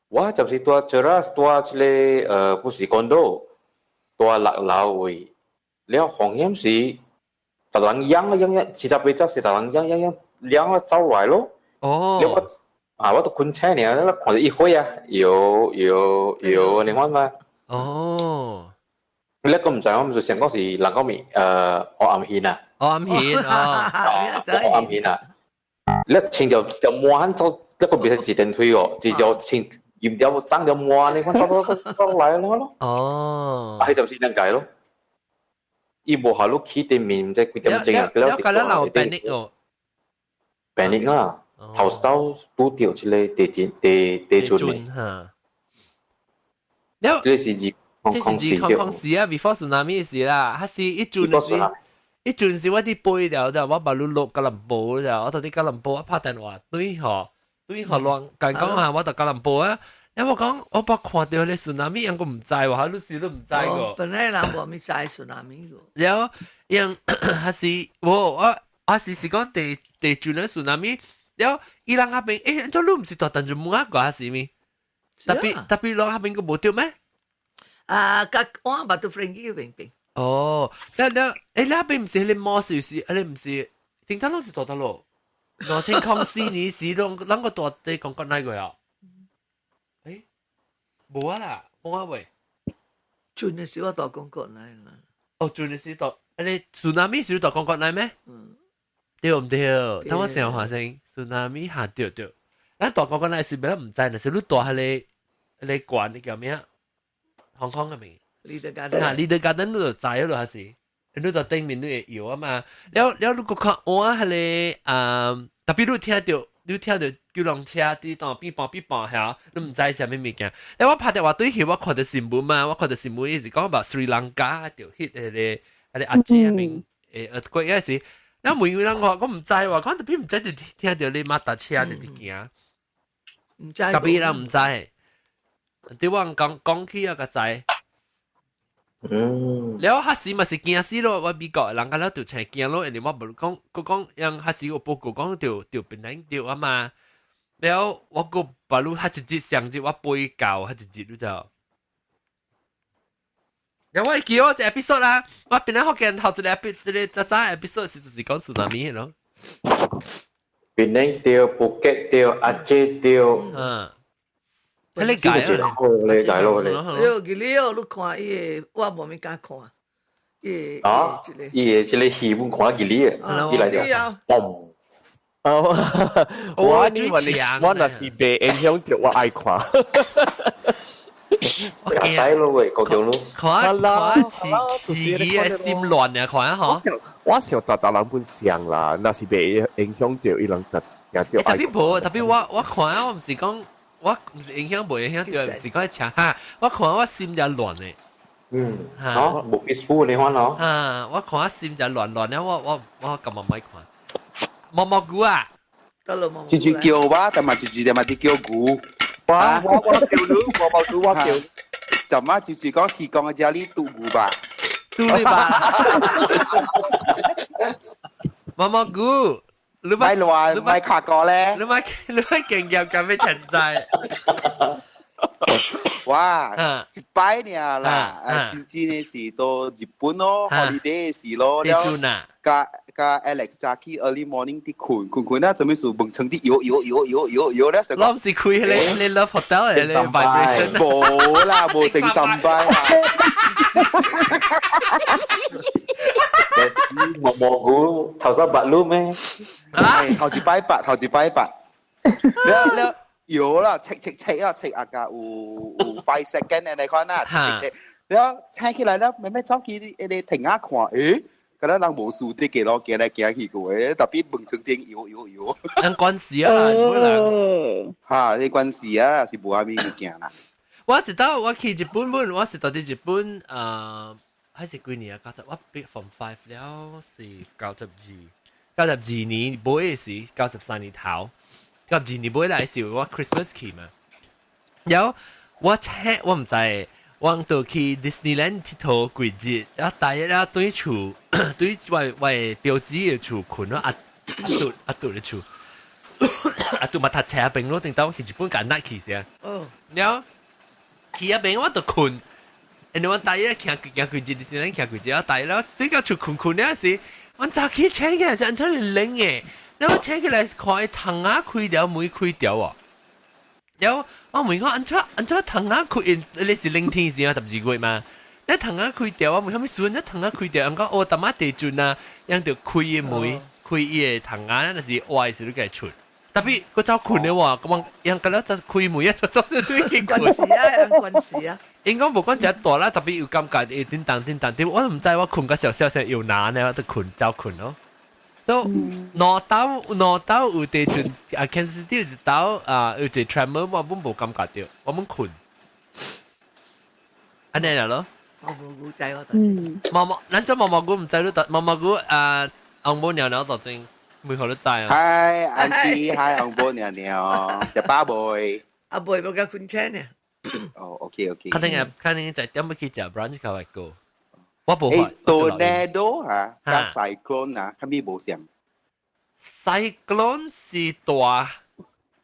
我就是住這啦，住這個不是 condo，住六樓位，了風險是，逐人養啊養養，78隻是逐人養養養，養啊走來咯。哦。了我啊，我都困醒爾，看到一火啊，搖搖搖，你看嘛。哦。你個毋知，我毋是想講是人講咪，黑暗片啊。黑暗片哦，黑暗片啊。你穿條條滿走，一個袂使自電推哦，直接穿驗掉長條滿，你看走走走走來咯。哦。啊，彼就是兩解咯。伊無下路起對面，毋知幾點鐘啊？了解了，人有 panic 哦。 panic 啊，頭先拄著這個地震地地震的。嚇。了。這個是二。這是2000時啊，before tsunami 時啦，還是一陣時，一陣時我佇飛了就我把你落吉隆坡就，我到佇吉隆坡我拍電話對吼，對吼亂講講下我到吉隆坡啊，因為我講我捌看著彼個 tsunami，我毋知喎，你時都毋知個。本來人無物知 tsunami 個。了後，因還是我我還是是講地地震的 tsunami，了後伊人那邊，欸，這你毋是住淡水木仔個還是咩？特別特別人那邊個無著咩？啊，甲我 Batu Ferringhi 邊邊。哦，了了，欸，那邊毋是彼個摩是是，彼個毋是，頂頭攏是大得咯。2004年時，攏咱個大地講國內個啊？欸，無啊啦，講啊喂。陣的時我蹛講國內啦。哦，陣的時蹛，彼個 tsunami 時蹛講國內咩？嗯。對毋對？等我想下先，tsunami 下對對。咱蹛講國內是欲毋知，若是你蹛彼個彼個關，叫咩？香港嘅名， Little Garden 啊，Little Garden 你就知咯，還是你就頂面你會搖啊嘛。了了，你閣看我彼個啊，特別你聽著，你聽著救護車佇當變磅變磅遐，你毋知啥物物件。了我拍電話對去，我看著新聞嘛，我看著新聞伊是講把斯里蘭卡著彼個彼個阿姐那邊誒，過嗰時，了問伊人我，我毋知喎，講特別毋知就聽著你馬達車佇佇行，毋知，特別人毋知。對我講講起啊個知，嗯，了彼時嘛是驚死咯，我美國人家了就請驚咯，因為我無講，佢講人彼時有報告講著著檳榔著啊嘛，了我閣把汝彼一日上日我飛到彼一日你知無？了我會記我一 episode 啦，我檳榔福建頭一個 episode，這個早早 episode 是就是講 tsunami 咯。檳榔著，布吉著，阿姐著，嗯。你解啊？你解咯，你。喲，記你哦，你看伊个，我無物敢看。伊啊，伊個這個戲本看得記你啊，伊來就嘣。哦，我你我若是被影響著，我愛看。我驚咯喂，高中咯。看看自己的心亂啊，看啊嗬。我想逐逐人本像啦，若是被影響著，伊人就驚著。特別無，特別我我看啊，我毋是講。我毋是影響無影響著，毋是講搶哈。我看我心就亂的。嗯，嚇，無 peaceful 你看咯。嚇，我看我心就亂亂了，我我我感覺莫看。毛毛菇啊，直直叫我，但嘛直直嘛直叫牛。我我我叫你，毛毛菇我叫。就嘛就是講提供嘅遮裡拄牛吧，拄你吧。毛毛菇。你咪亂，咪卡過咧。你咪你咪經驗咁咩存在？哇！一擺爾啦，啊，真正的是到日本咯，holiday 時咯，了，佮佮 Alex 早起 early morning 啲困困困啊，做咩事門窗啲搖搖搖搖搖搖咧，我唔是開你 Love Hotel 嘅你 vibration。冇啦，冇正心拜啦。毛毛菇頭先白擼咩？頭一擺白，頭一擺白。了了搖啦，切切切啊，切啊個有 5 second 嘅你看啦，切切切。了請起來了，慢慢走去迄個停下看，誒，敢若人無事佇街路行來行去過，特別門窗頂搖搖搖。人關事啊，本人。哈，你關事啊，是無啥物物件啦。我知道我去日本本，我是到佇日本，還是幾年啊？九十我畢 Form 5 了，是92，92年尾時，93年頭，92年尾來是我 Christmas 去嘛。有我請我毋知，我到去 Disneyland 𨑨迌幾日，啊，大一啊對厝對我表姊的厝睏咯，阿阿杜阿杜的厝，阿杜嘛讀冊邊咯，頂當去日本敢若去先。然後去遐邊我就睏。因為我大一行行幾日，迪士尼行幾日，啊大一了對個厝睏睏了時，我早起醒起來是按怎是冷的，然後醒起來是看伊窗仔開條門開條哦。然後我問講按怎按怎窗仔開，你是冷天時啊12月嘛？你窗仔開條，我問啥物事？你窗仔開條，人講哦，淡仔地震啊，人就開伊門，開伊的窗仔，那是歪時你共出。特別佢走睏的話，咁樣人個了就開門一就走對去關事啊，關事啊。應該無講真大啦，特別有感覺會叮當叮當叮，我毋知我睏甲小小聲又難呢，我都睏走睏咯。都兩兜兩兜有地震啊，Kansas City 有一兜啊，有一個 tremor，我本無感覺到，我本睏。按呢咯。毛毛菇知我當毛毛，咱做毛毛菇毋知你毛毛菇啊，紅毛娘娘當真，每個都知啊。 Hi auntie，Hi 紅毛娘娘，食飽未？阿妹無共困醒呢。哦，OK OK。肯定肯定在點要去食 brunch 較會過。我無法。Tornado 啊，佮 cyclone 啊，啥物無相？ Cyclone 是大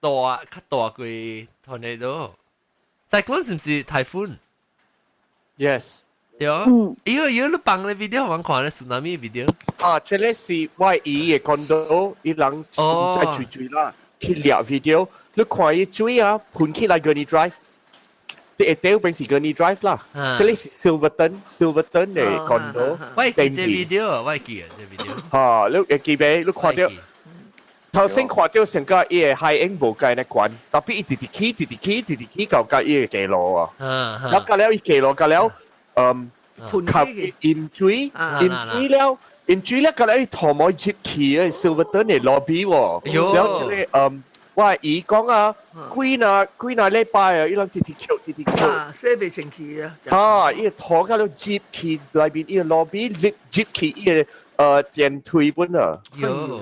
大較大過 tornado。Cyclone 是毋是颱風？Yes。對。伊個伊個你放咧 video 我看咧 tsunami video。啊，這個是我姨的 condo，伊人在水水啦，去掠 video，你看伊水啊，噴起來 Gurney Drive。啲下底邊是 Gurney Drive 啦，這裡是 Silverton，Silverton 的 condo。我會記這 video，我會記啊這 video。嚇，你會記未？你看到頭先看到成個伊的海湧無共呢懸，特別伊直直起，直直起，直直起到佮伊的街路啊。然後到了伊街路，到了靠淹水，淹水了，淹水了，到了伊塗毛入去的 Silverton 的 lobby 喎。然後這個我姨講啊，幾若幾若禮拜啊，伊攏直直扣，直直扣。啊，洗袂清氣啊！啊，伊塗到了入去內面，伊個 lobby 入入去伊個電梯本啊。喲。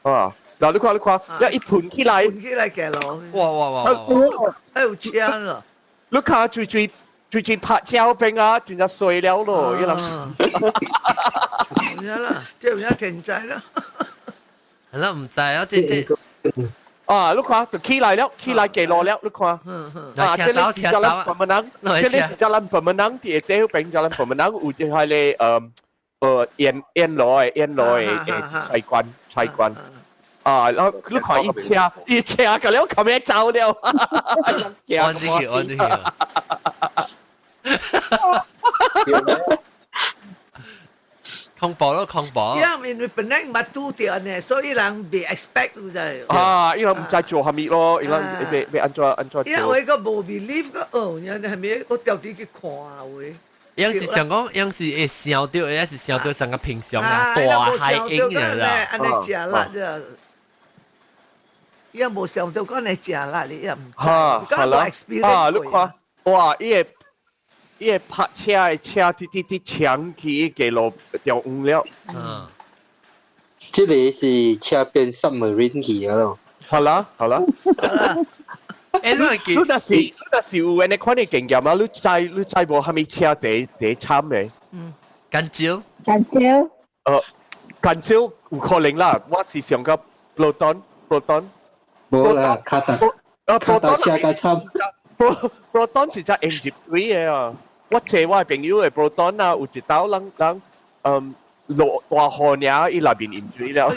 啊，嗱你看你看，一噴起來。噴起來街路。哇哇哇！還有車啊！你看最最最最拍照片啊，真正衰了咯，伊人。有影啦，這有影天災啦。係啦，毋知啊，這這。啊！你看就起來了，起來街路了，你看。啊，這裡是叫咱本門人，這裡是叫咱本門人，佇下底邊叫咱本門人有這係咧，沿沿路的沿路的菜館菜館。啊，然後你看伊車，伊車個了，後面走了。按進去，按進去。恐怖咯，恐怖！因為本來捌拄著呢，所以人袂 expect 有知。啊，伊人毋知做啥物咯，伊人欲欲按怎按怎做。因為個無 believe 個哦，你係咪我調啲去看話？有時想講，有時會想著，有時想著成個平常啊，大海湧嘅啦。按呢食力啫，伊無想到講你食力，你也毋知。哈，啦，啊，你看，哇，伊個。伊個拍車的車直直直搶去街路掉黃了。嗯，這個是車變 submarine 去啊咯。好啦，好啦。欸，你會記？你若是有按呢款的經驗啊？你知你知無？啥物車第第慘的？嗯。甘蕉。甘蕉。甘蕉有可能啦。我是想講 Proton，Proton。無啦，卡達。卡達車較慘。 Proton 是隻引入水的啊。我坐我的朋友的 Proton 啊，有一道人人，嗯，落大雨爾，伊內面淹水了。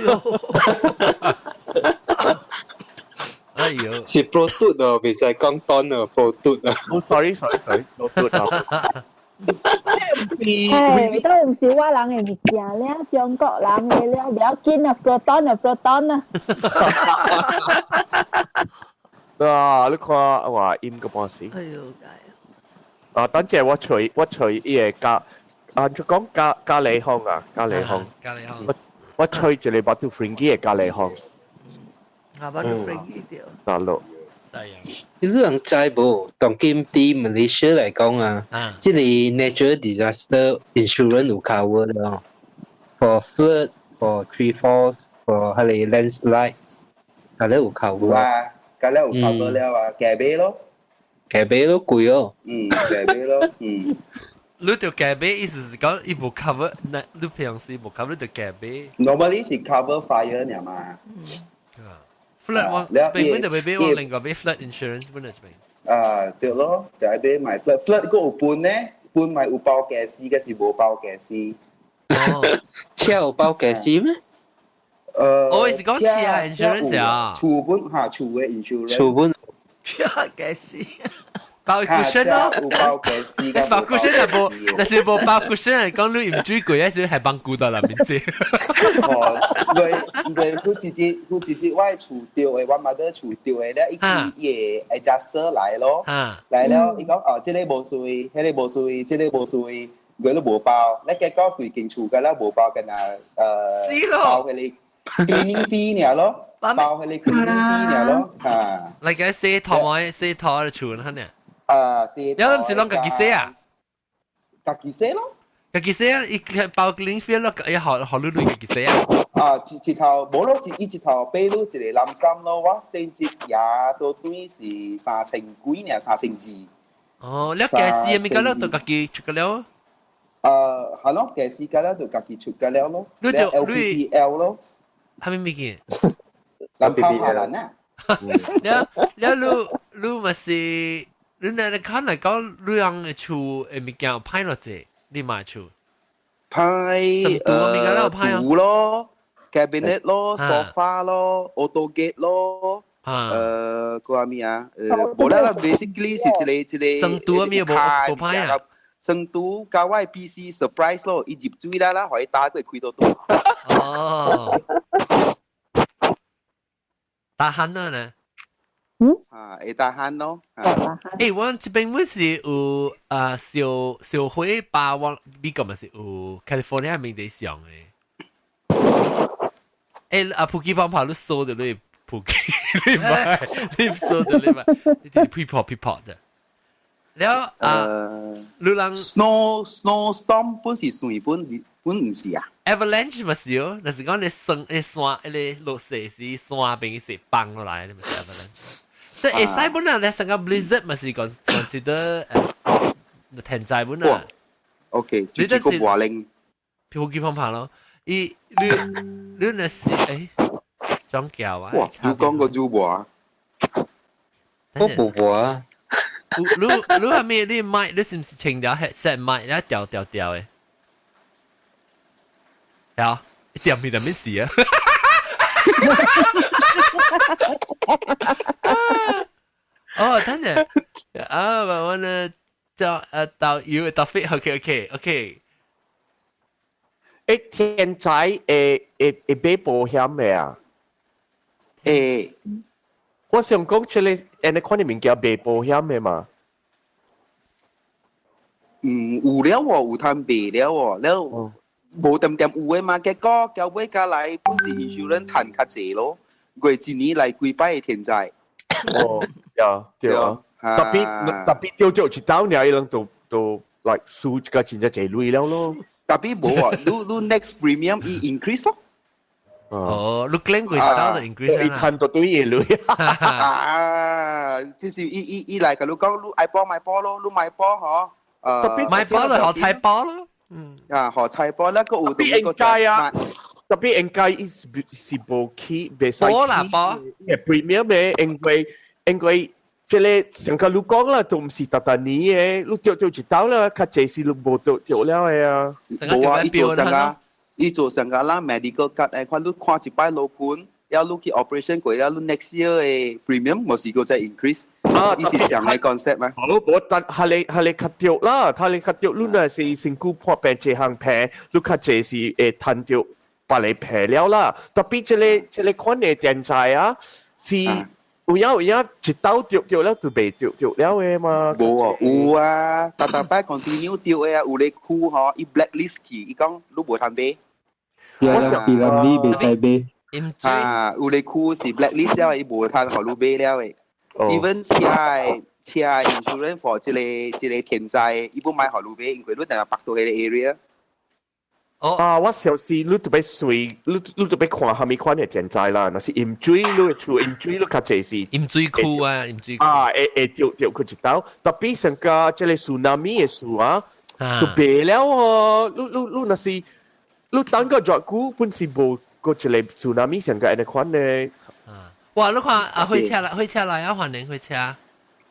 哎呦，是 Proton 哦，袂使講單哦，Proton 啊。哦，sorry sorry sorry，Proton 啊。誒，都唔是我人的物件了，中國人的了，不要緊啊，Proton 啊，Proton 啊。啊，你看哇，淹個半死。哎呦，啊，等陣我揣伊個加，啊，就講咖咖喱香啊，咖喱香。咖喱香。我揣一個 Batu Ferringhi 的咖喱香。啊，Batu Ferringhi 對。大陸。你人知無？當今佇馬來西亞來講啊，這個 natural disaster insurance 有 cover 的哦，for flood, for tree falls, for 彼个 landslides，啊，都有 cover。啊，咁咧有 cover 了啊，夾買咯。夾買都貴哦。嗯，夾買咯，嗯。你條夾買意思是講伊無 cover，那你平時無 cover 你就夾買。 Normally 是 cover fire 爾嘛。 flood 我並本就未買，我另外買 flood insurance 本嚟這邊。啊，對咯，就係買埋 flood，flood 個有半呢，半咪有包家私嘅是無包家私。哦，車有包家私咩？我是講車 insurance 啊。厝本嚇厝嘅 insurance。厝本。車家私。包 cushion 咯，有包家私。包 cushion 就無，但是無包 cushion 講你唔水過，還是係幫顧到啦面子。哦，因為佢直接我厝掉的，我媽的厝掉的咧，伊伊會 adjuster 來咯，來了伊講哦，這個無水，彼個無水，這個無水，佢都無包，你結果規間厝個了無包，干那包彼個 cleaning fee 爾咯，包彼個 cleaning fee 爾咯，嚇。嚟個洗頭啊，洗頭的厝呢？啊，洗。你唔是攏家己洗啊？家己洗咯。家己洗啊！伊包 cleaning fee 咯，伊學學你家己洗啊？啊，一頭無咯，一一頭買你一個藍衫咯，我頂一夜都對是3000幾爾，3200。哦，你家私嘅物件你都家己出個了？係咯，家私個了就家己出個了咯。你就 LPPL 咯。係咩物件？LPPL 啊。了了，你你咪是你那你看嚟講，你樣嘅厝嘅物件歹落濟，你買厝？歹櫥咯，cabinet 咯，sofa 咯，auto gate 咯，個咩啊？無啦啦，basically 是一個一個生拄咩無無歹啊？生拄交我 PC surprise 咯，伊入水啦啦，予伊打過開到肚。哦，打鼾啦呢？嗯？啊，會打鼾咯。欸，我這邊本是有啊，小小火把，我美國嘛是有 California 面地上的。欸，啊，普吉方跑你收的你普吉，你買，你收的你買，你啲屁泡屁泡的。了啊，你人 snow snowstorm 本是算本本毋是啊？Avalanche 嘛是哦，就是講你山你山，你落雪時山邊是崩落來，你咪是 avalanche。但會使本啊，你成個 blizzard 嘛是 consider as 天災本啊。 OK，你這是話令，普吉方跑咯。伊你你那是欸，裝橋啊？哇！你講個主播，我無播啊。你你係咩？你麥你是唔是清掉 headset 麥？你掉掉掉的？係啊，掉咪就咩事啊？哦，等陣啊，我呢叫導遊導飛，OK OK OK。欸，天災會會會買保險的啊？會。我想講出來，按呢款的物件買保險的嘛？嗯，有了喎，有通賣了喎，了無點點有的嘛，結果交尾加來本是 insurance 賺較濟咯，過一年來幾擺的天災。哦，對對啊，特別特別掉咗一刀爾，伊人都都 like 輸個真正濟鐳了咯。特別無啊，你你 next premium 伊 increase 咯。哦，你 claim 過一刀就 increase 伊賺到對伊鐳。啊，就是伊伊伊來共你講，你愛保買保咯，你買保嗬。買保就學菜包咯。嗯。啊，學菜包那個有特別應該啊，特別應該是是無起，袂使起。啦保。premium 的，因為因為這個上個你講啦，都毋是逐逐年的，你著著一刀啦，較濟是你無著著了的啊。無啊，伊做啥啊？伊做上個啦 medical card 誒，看你看一擺老盤，了你去 operation 過了，你 next year 的 premium 無是閣再 increase。啊，伊是上個 concept 嘛。好，我但係你係你較對啦，係你較對，你若是身軀破病這項病，你較濟是會趁著別个賠了啦。特別這個款的天災啊，是有影有影一刀著著了就袂著著了的嘛。無啊，有啊，逐逐擺 continue 著的啊，有咧區吼，伊 blacklist 去，伊講你無通買。我想比蘭米袂使買。啊，有咧區是 blacklist 了，伊無通予你買了的。Even 車的車的 insurance for 這個天災，伊不買予你買，因為你定係北到彼個 area。哦，啊，我小時你特別隨，你特別看蝦米款的天災啦，若是淹水，你會厝淹水，你較濟是淹水區啊，淹水啊，會會著著去一刀，特別上個這個 tsunami 的事啊，就白了哦。你若是你等個熱久，本是無個一個 tsunami 上個按呢款的。哇！你看啊，火車來，火車來啊，歡迎火車。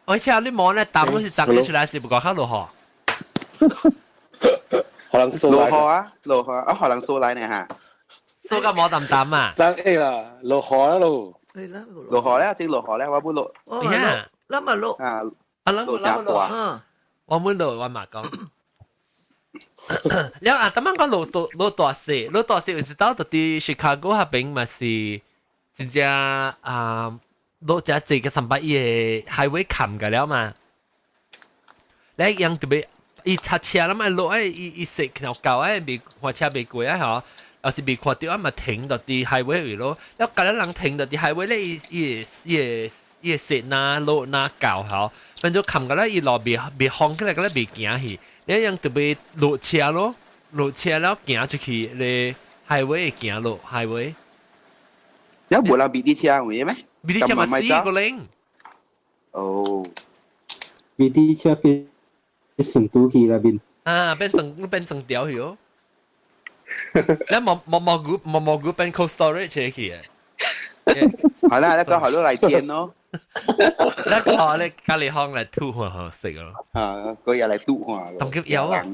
火車你摸咧，擔嗰是擔起出來是不過較落雨。可能落雨啊，落雨啊，可能掃來呢嚇。掃到毛淡淡啊！爭 A 啦，落雨啦咯。落雨咧，正落雨咧，我冇落。呀，咱嘛落啊，啊，咱落啥落？我冇落，我嘛講。了啊，當晚講落大落大雪，落大雪有時到到佇 Chicago 彼邊嘛是真正啊，落遮濟個三百億的 highway 冚個了嘛。你樣特別，伊塞車啦嘛，落愛伊伊雪條狗愛未看車未過啊吼，抑是未看著啊嘛停到佇 highway 位咯。了隔了人停到佇 highway 咧，伊伊伊伊雪若落若厚吼，變做冚個咧，伊路未未封起來，個咧未行去。你樣特別落車咯，落車了行出去咧 highway 行落 highway。有無人咇佇車位咩？咇佇車嘛死個零。哦，咇佇車變成拄去那邊。啊，變成變成條去哦。你毛毛毛菇毛毛菇變 cold storage 去嘅。係啦，那個好多來煎咯。那個好咧，咖喱香來吐下好食咯。啊，嗰日來吐下。同佢有啊。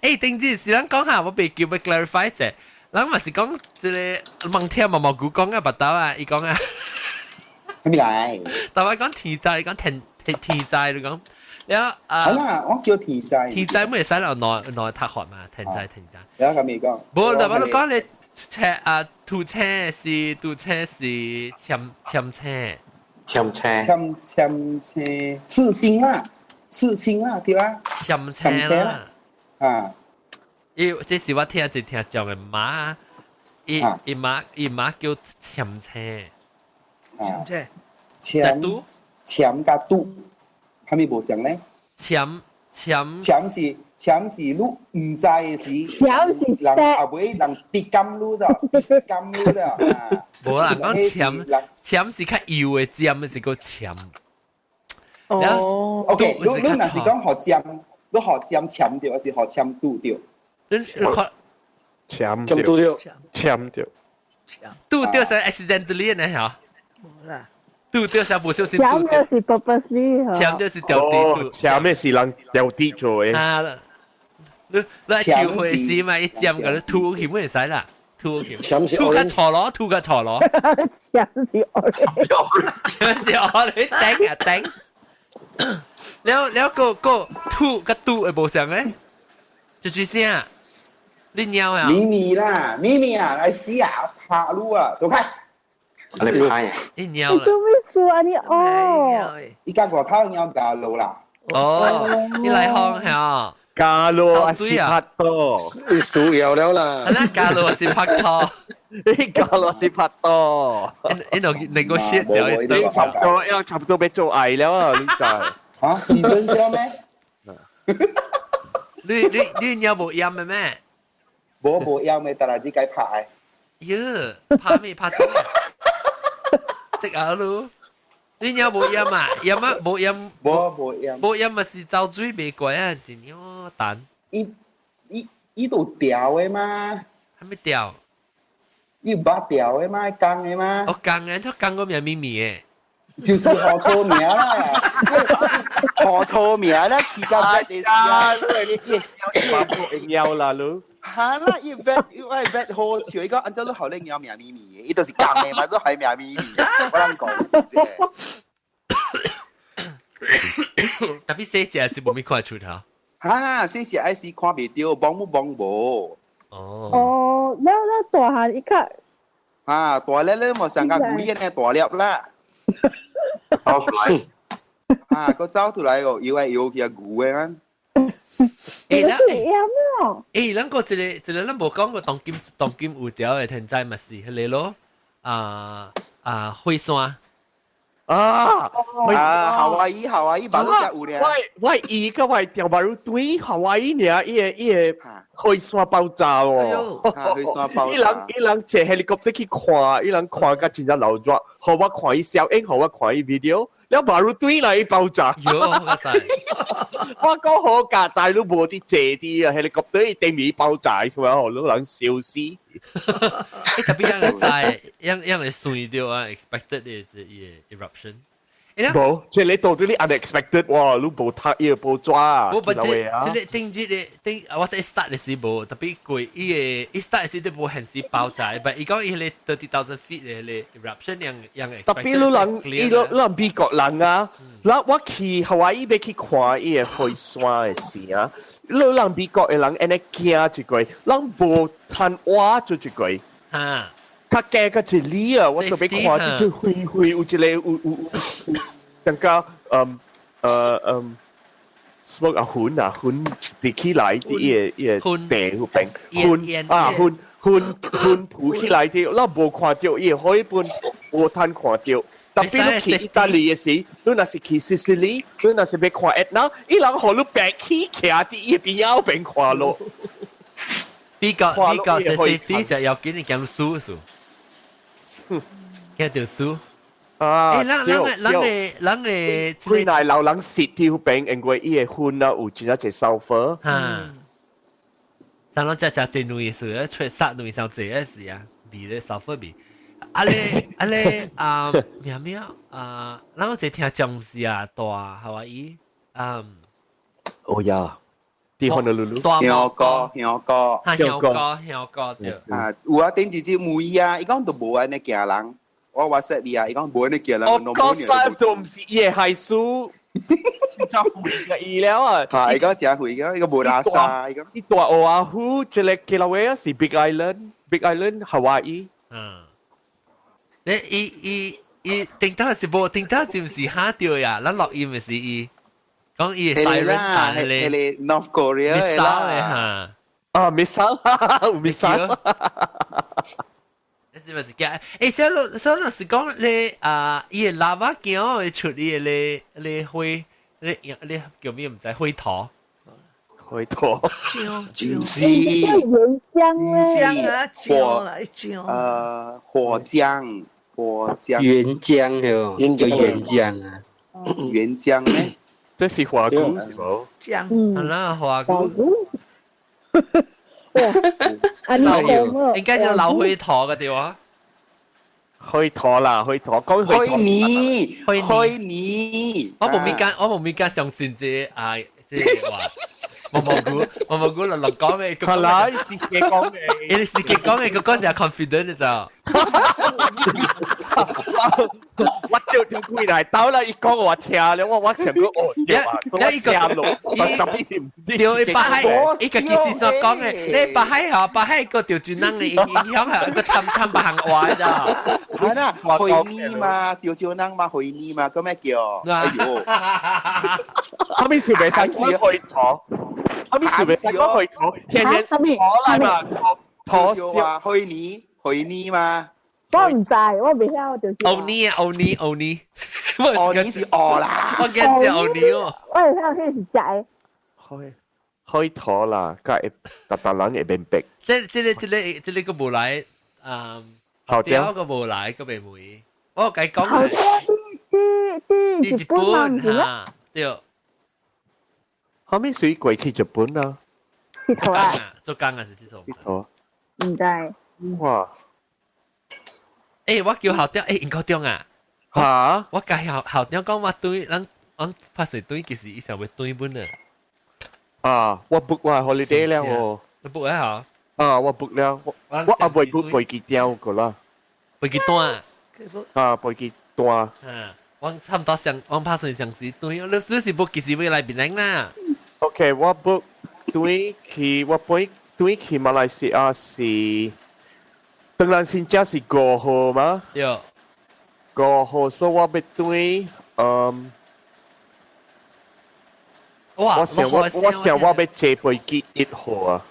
誒，頂住是咱講下，我被叫要 clarify 者。咱嘛是講這個問聽毛毛菇講啊，白豆啊，伊講啊。咩來？但係講天災，講天天天災，你講。了啊。係啦，我叫天災。天災咪會使留內內塔學嘛？天災天災。有咁未講？無，但係我講你車啊，堵車是堵車是簽簽車。簽車。簽簽車，刺青啦，刺青啦，對啊。簽車啦。啊。伊這是我聽一聽講的媽，伊伊媽伊媽叫簽車。簽車。簽簽佮堵，係咪無相咧？簽簽簽是簽是你毋知的時，簽是人後尾人滴甘你的，滴甘你的啊。無啦，講簽簽是較幼的尖，是個簽。哦，OK，你你若是講予尖，你予尖簽著，還是予簽拄著？你看，簽簽拄著，簽著，拄著是 accidentally 呢嚇？無啦。拄著是無小心拄著，是 purposely 簽著是掉地拄，簽的是人掉地做的。啊，你你跳回時嘛，一尖個你吐去會使啦，吐去，吐較錯咯，吐較錯咯。簽是我，簽是我，你頂啊頂。了了個個吐佮拄會無相咧，就是啥？你尿啊？咪咪啦，咪咪啊，來死啊，拍你啊，走開！你拍啊！你尿啦！做咩事啊你哦？伊家外口尿加路啦。哦，你來放嚇？加路啊是拍拖，你輸了了啦。啊，加路是拍拖，你加路是拍拖。你你個 shit 掉你差不多要差不多欲做愛了啊！你知？啊，是真笑咩？你你你尿無淹的咩？無無淹的，但係只該拍的。喲，拍咩拍咗？食啊嚕！你尿無淹啊？淹啊無淹？無無淹。無淹嘛是走水袂過啊！真樣等。伊伊伊都掉的嘛？還沒掉？伊捌掉的嘛？講的嘛？哦，講的，他講個名咪咪的。就是學錯名啦，學錯名啦，起到這的時啊，你你你尿啦嚕。漢啦，伊 vet 伊我 vet 好笑，伊講按照你後咧鳥命咪咪嘅，伊就是講嘅嘛，都係命咪咪，我諗講啫。特別細隻是無咪看出頭。哈，細隻愛是看袂到，望冇望無。哦。哦，那大漢一個。啊，大粒咧冇上個鬼呢大粒啦。走出來。啊，個走出來哦，搖來搖去啊，牛嘅啊。誒，咱誒，誒，咱個一個一個，咱無講過當今當今有條的天災嘛是彼個咯，啊啊，火山。啊！啊，夏威夷夏威夷馬路才有咧。我我伊個我條馬路對夏威夷爾，伊個伊個火山爆炸哦。火山爆炸。伊人伊人坐 helicopter 去看，伊人看甲真正流熱，予我看伊小影，予我看伊 video，了馬路對來爆炸。喲，我知。我講好價，但係都無啲坐啲啊，helicopter 伊頂面爆炸，佢話予你人燒死。欸，特別樣會知，樣樣會算到啊，expected 的這個 eruption。無，這個到底你 unexpected 哇，你無讀伊個報紙啊？無，不，這這個頂這個頂，我這 start 的時無，特別過伊個伊 start 的時都無現時爆炸，但伊講伊彼個 30,000 feet 的彼個 eruption 樣樣特別你人，伊你人美國人啊，咱我去夏威夷欲去看伊個火山的時啊，你人美國的人按呢驚一個，人無通活做一個。哈。較驚較一里啊！我特別看這隻灰灰有一個有有有有，感覺嗯呃嗯，smoke 啊雲啊雲飛起來佇伊個伊個地有邊雲啊雲雲雲浮起來佇，咱無看著伊個火本，無通看著。特別你去意大利的時，你若是去西西里，你若是欲看 Etna，伊人予你白起徛佇伊邊仔邊看咯。美國美國西西里就要緊你驚輸輸。驚著輸。啊！欸，咱咱的咱的咱的，幾內老人死佇彼邊，因為伊個雲啊有真正濟 sulfur。哈。咱攏食食濟卵事，出殺卵傷濟的時啊，味咧 sulfur 味。啊咧啊咧啊，咩咩啊？咱有一聽講是啊，大夏威夷啊。哦呀，佇honolulu。香港香港。香港香港對。啊，有啊，頂一隻梅啊，伊講都無按呢驚人。我 WhatsApp 伊啊，伊講無按呢驚人。我講實就毋是伊的害輸，真肥嘅伊了啊！嚇，伊講真肥嘅，伊個無垃圾，伊講。伊蹛奧亞胡，這個基拉威啊是 Big Island，Big Island Hawaii。嗯。你伊伊伊頂頭是無，頂頭是毋是嚇著呀？咱錄音的是伊講伊 siren 彈咧，North Korea 啦，嚇。啊，missile，有 missile。你是咪是驚？欸，小老小老是講你啊，伊個喇叭鏡會出伊個咧咧火，咧咧叫咩毋知火頭。火頭。漿漿。是。岩漿咧。啊，漿啦，一漿。火漿，火漿。原漿喲，叫原漿啊。原漿咩？這是花菇是無？漿。好啦，花菇。啊，你講應該叫老火頭嘅對哇？火頭啦，火頭，講火泥，火泥。我無咪敢，我無咪敢相信這啊，這話。毛毛菇，毛毛菇落落講嘅，係啦，是自己講嘅，伊是自己講嘅，佢講就 confident 就。我照條過來，到啦，伊講我聽了，我我想講哦，對啊，我聽咯，我特別是唔對，伊北海，伊家己是所講嘅，你北海吼，北海個潮州人嘅影響係一個參參別行話咋。係啦，火泥嘛，潮州人嘛，火泥嘛，咁咩叫？哎呦，後面是袂使講火頭，後面是袂使講火頭，天天火來嘛，頭燒啊，火泥，火泥嘛。我毋知，我袂曉就是。歐尼啊，歐尼，歐尼，歐尼是鵝啦，我驚食歐尼哦。我會曉彼是食的。開開頭啦，佮會逐逐人會明白。這這個這個這個閣無來，啊，後條閣無來，閣袂梅。我共伊講。後條佇佇佇日本哈，對。後面誰過去日本啊？佚佗啊！做工還是佚佗？佚佗。毋知。哇！欸，我叫校長，欸，殷校長啊，嚇！我共校校長講我轉，咱咱拍勢轉，其實伊想欲轉本啊。啊，我 book 我 holiday 了哦。你 book 了？啊，我 book 了，我阿未 book 飛機票個啦。飛機單。啊，飛機單。啊，我差唔多上，我拍算上時對，你是 book 幾時要來檳城啦？ OK，我 book 對去，我飛對去馬來西亞是，當然先正是5號嘛。對。五號，所以我欲對，嗯。哇！我想我欲坐飛機1號啊，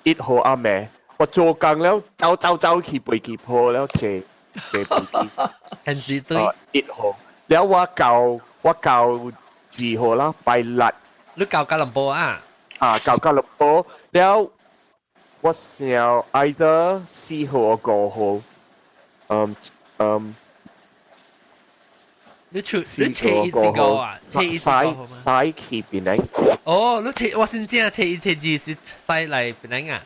一號暗暝，我做工了，走走走去飛機鋪了，坐飛機。現時對1號，了我到2號啦，拜六。你到吉隆坡啊？啊，到吉隆坡了，我想 either 4號或5號，嗯嗯。你出你車一是個啊？車一是個駛駛去檳城。哦，你車我先知啊，車一車二是駛來檳城啊。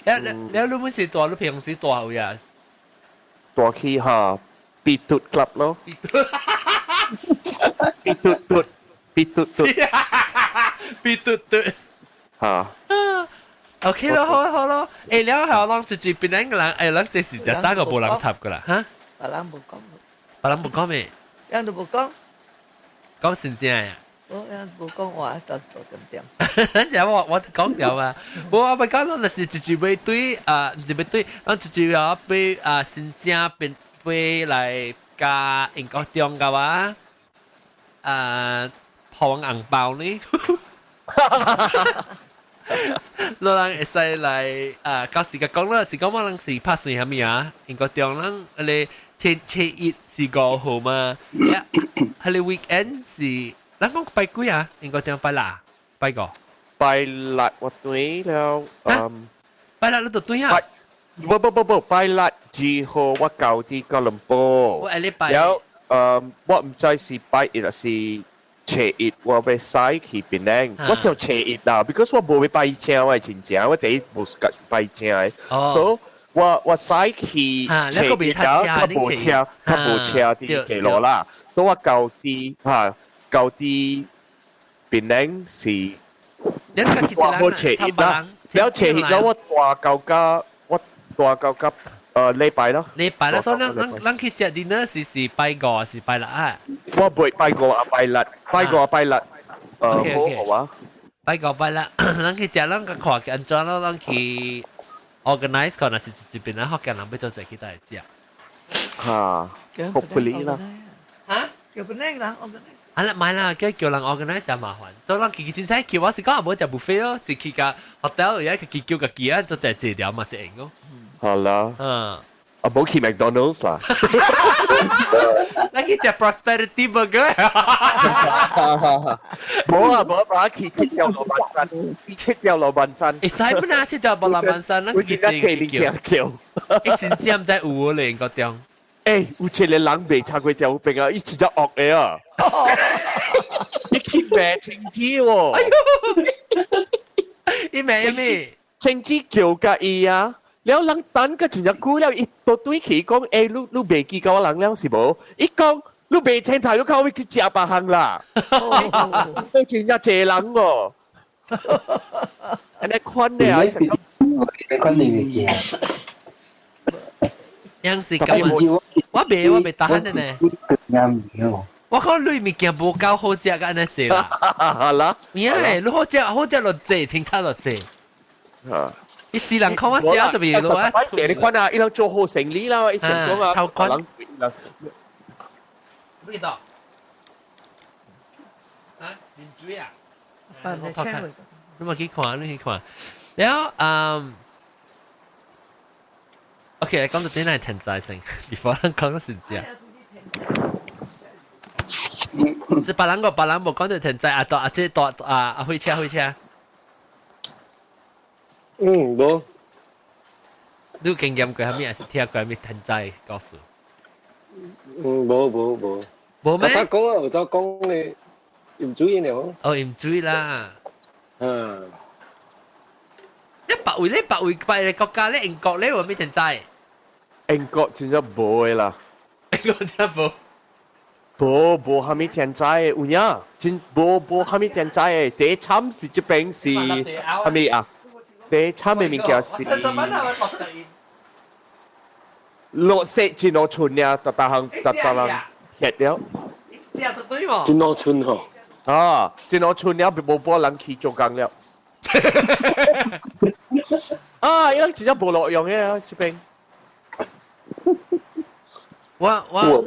了了了，你本是蹛，你平時蹛位啊？蹛去哈，比嘟 club 咯。比嘟嘟，比嘟嘟，比嘟嘟。嚇。 OK 咯，好咯好咯。誒，了後攏直接檳城個人，誒，咱這是就早個無人插噶啦，嚇？別人無講。別人無講咩？人都無講。講真正呀？我人無講話，就做點點。等我講掉嘛，我咪講咯，就是直接欲對啊，毋是欲對，咱直接啊欲啊新正變飛來加英國中嘅話，啊，破紅包呢？老人會使來啊，到時間講啦，是講我人是拍算啥物啊？英國中人你初一是5號嘛？一，係你 weekend 是，咱講拜幾啊？英國中拜六，拜五。拜六我對了，嗯。拜六你就對啊？不不不不，拜六2號我到佇吉隆坡。我下禮拜。了，嗯，我毋知是拜一還是初一，我欲駛去檳城。我想初一啦，because 我無欲拜車，我真正我第一無拜車的，所以我駛去初一啦，較無車，較無車佇街路啦，所以我到佇哈到佇檳城是。我好初一啦，了初一了我蹛到甲我蹛到甲禮拜咯。禮拜啦，所以咱咱咱去食 dinner 是拜五是拜六啊？我袂拜五啊拜六，拜五啊拜六。 OK 好啊。拜五拜六，咱去食，咱個看按怎咯，咱去 organize 可能是這邊咱福建人欲做者去佗食。嚇，hopefully 啦。嚇？叫檳城人 organize。啊啦，買啦，叫人 organize 也麻煩，所以咱自己凊彩去，我是講無食 buffet 咯，是去個 hotel 而家自己叫家己啊，做隻坐條嘛是會咯。好啦。嗯。啊，無去 McDonald's 啦。咱去食 Prosperity Burger。無啊無啊，去七條羅曼山，七條羅曼山。會使不啦？七條羅曼山，咱去坐叫。叫。欸，甚至毋知有無咧，個中。欸，有一個人袂食過條餅啊，伊真正惡的啊！伊去罵清子喎。哎喲！伊罵咩？清子叫甲伊啊，了人等個真正久了，伊都對起講，欸，你袂記甲我人了是無？伊講你袂聽頭，你靠欲去食別項啦。都真正濟人哦。按呢款的啊，你款你物件。樣是咁，我袂打的呢。我講你物件無夠好食，按呢濟啦。好啦，咩？你好食好食落濟，清楚落濟。啊！伊四人看我食特別咯啊！成你看啊，伊人做好生意啦，伊成功啊，超寬。咩到？啊，啉水啊？你嘛去看，你去看。然後嗯。OK，講到點係天災先，before 咱講到真正。這別人個別人無講到天災啊，大啊，這大啊啊，火車火車。嗯，無。你有經驗過啥物，還是聽過啥物天災故事？嗯，無無無。無咩？我早講啊，我早講咧，飲水了。哦，飲水啦。嗯。你別位咧，別位別個國家咧，英國咧有咩天災？英國真正無的啦。英國真無。無無蝦米天災的，有影真無無蝦米天災的。第一慘是這邊是蝦米啊？你慘嘅物件是落雪真落春了，逐逐項逐逐人撇了。食得對無？真落春吼。啊，真落春了，無半人去做工了。啊，伊人真正無路用嘅啊，這邊。我有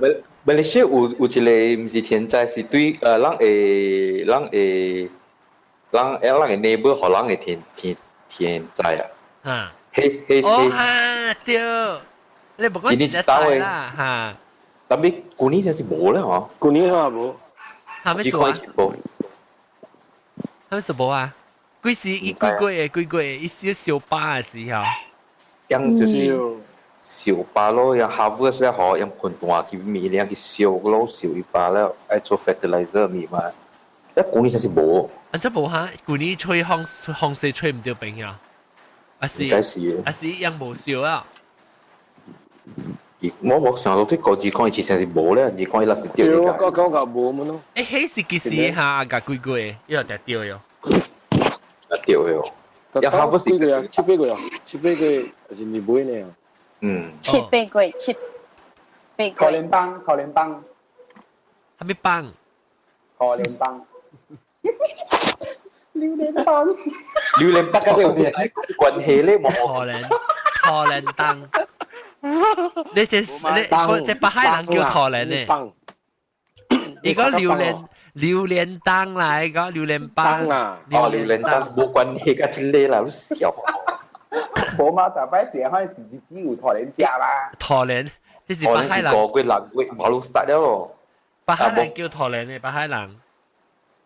馬來西亞有一個毋是天災，是對咱會 neighbor 予人的天災啊。啊。彼彼哦哈對，你無講一單啦哈。 tapi 舊年真是無咧嗬。舊年哈無。係咩數啊？係咩數無啊？幾時一幾個月幾個月一燒燒巴的時候？樣就是燒巴咯，樣 harvest 了嗬，樣盆大去米量去燒咯，燒一巴了，愛做 fertilizer 米嘛。一舊年真是無。啊，這無哈，舊年吹風風勢吹毋著邊啊？啊是，啊是樣無燒啊？我上到對高志講，其實是無咧，是講伊那是對的。我講個無麼咯。欸，彼是幾時哈？甲幾個月？又定對喲。啊對喲。一下不是幾個月？七八個月，七八個月是年尾呢。嗯。七八個月，七八個月。可憐幫，可憐幫。啥物幫？可憐幫。榴蓮幫。榴蓮幫跟這個關係咧，冇。可憐，可憐當。你這你這北海人叫桃蓮呢？伊講榴蓮榴蓮當來個榴蓮幫啊，哦榴蓮當無關係個這個啦，你笑。無嘛，逐擺時可能是只有桃蓮食啦。桃蓮，這是北海人。個月六月馬路 start 了咯。北海人叫桃蓮呢，北海人。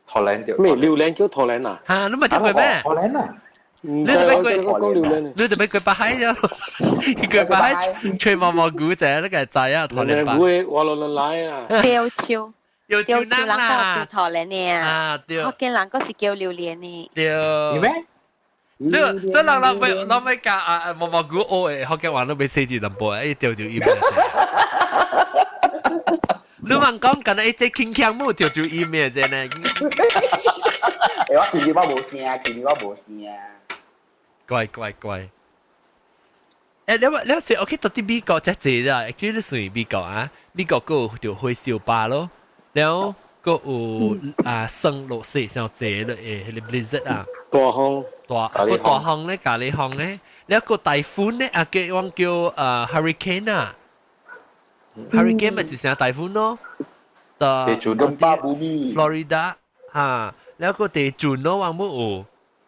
桃蓮對。咩榴蓮叫桃蓮啊？嚇，你冇聽過咩？桃蓮啊！你做咩鬼？你做咩鬼北海啫？佢北海吹毛毛古仔，你個知啊？桃蓮幫。我落落來啊！吊樹，吊樹人叫桃蓮呢啊！對。福建人閣是叫榴蓮呢。對。係咩？你這人人欲人欲教啊毛毛菇學的福建話，都欲寫字淡薄，哎吊就伊。你問講，敢若伊這輕強木吊就伊咩啫呢？欸，我今日我無聲，今日我無聲。乖乖乖。欸，你說 OK，到底美國遮濟啦，actually 你算美國啊，美國閣有著火燒巴咯，了後閣有啊霜落雪傷濟咧，欸，彼个 blizzard 啊，大風，大閣大風咧，咖喱風咧，了閣台風咧，啊叫阮叫啊 hurricane 啊，hurricane 咪是啥台風咯，地震 Florida 哈，了閣地震咯，阮無有，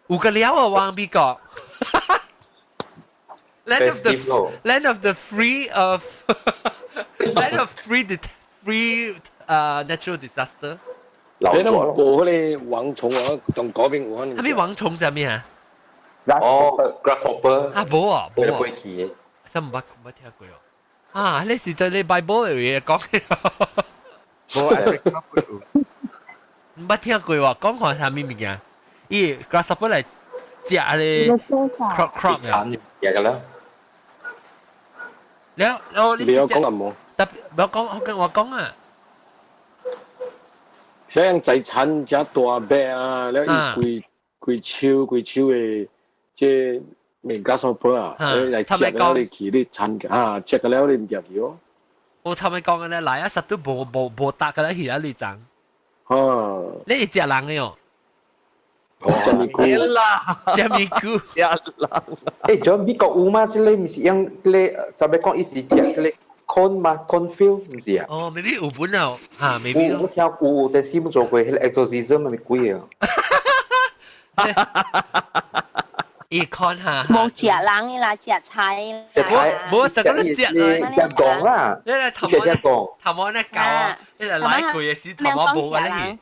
有個了啊，阮美國。Land of the free of land of free free natural disaster。你都報彼個蝗蟲啊，同嗰邊有可能。啥物蝗蟲啥物啊？哦，grasshopper。啊，無啊，無啊。真毋捌毋捌聽過哦。啊，你是對你 Bible 嘅講。無，毋捌聽過喎，講看啥物物件？伊 grasshopper 來食咧 crop crop 啊。食個啦。了，哦，你不要講咁冇。特別不要講，我跟我講啊。像財產遮大筆啊，了伊規規手規手的這物 grasshopper 啊，來食了你去你產啊，食個了你毋食去哦。我頭先講嘅咧，來啊，實都無無無搭個咧，去啊，你爭。哦。你會食人的哦？食咪菇啦，食咪菇，食人。欸，仲美國有嗎？這個毋是用這個，就欲講伊是食這個 corn 嗎？cornfield 毋是啊？哦，maybe 有本啊，嚇，maybe 我聽有，但是冇做過，彼個 exorcism 咪鬼啊！伊看下，無食人的啦，食菜啦。無，實講你食食講啦，你來頭食講，頭毛那搞，你來來過的時頭毛無啊你。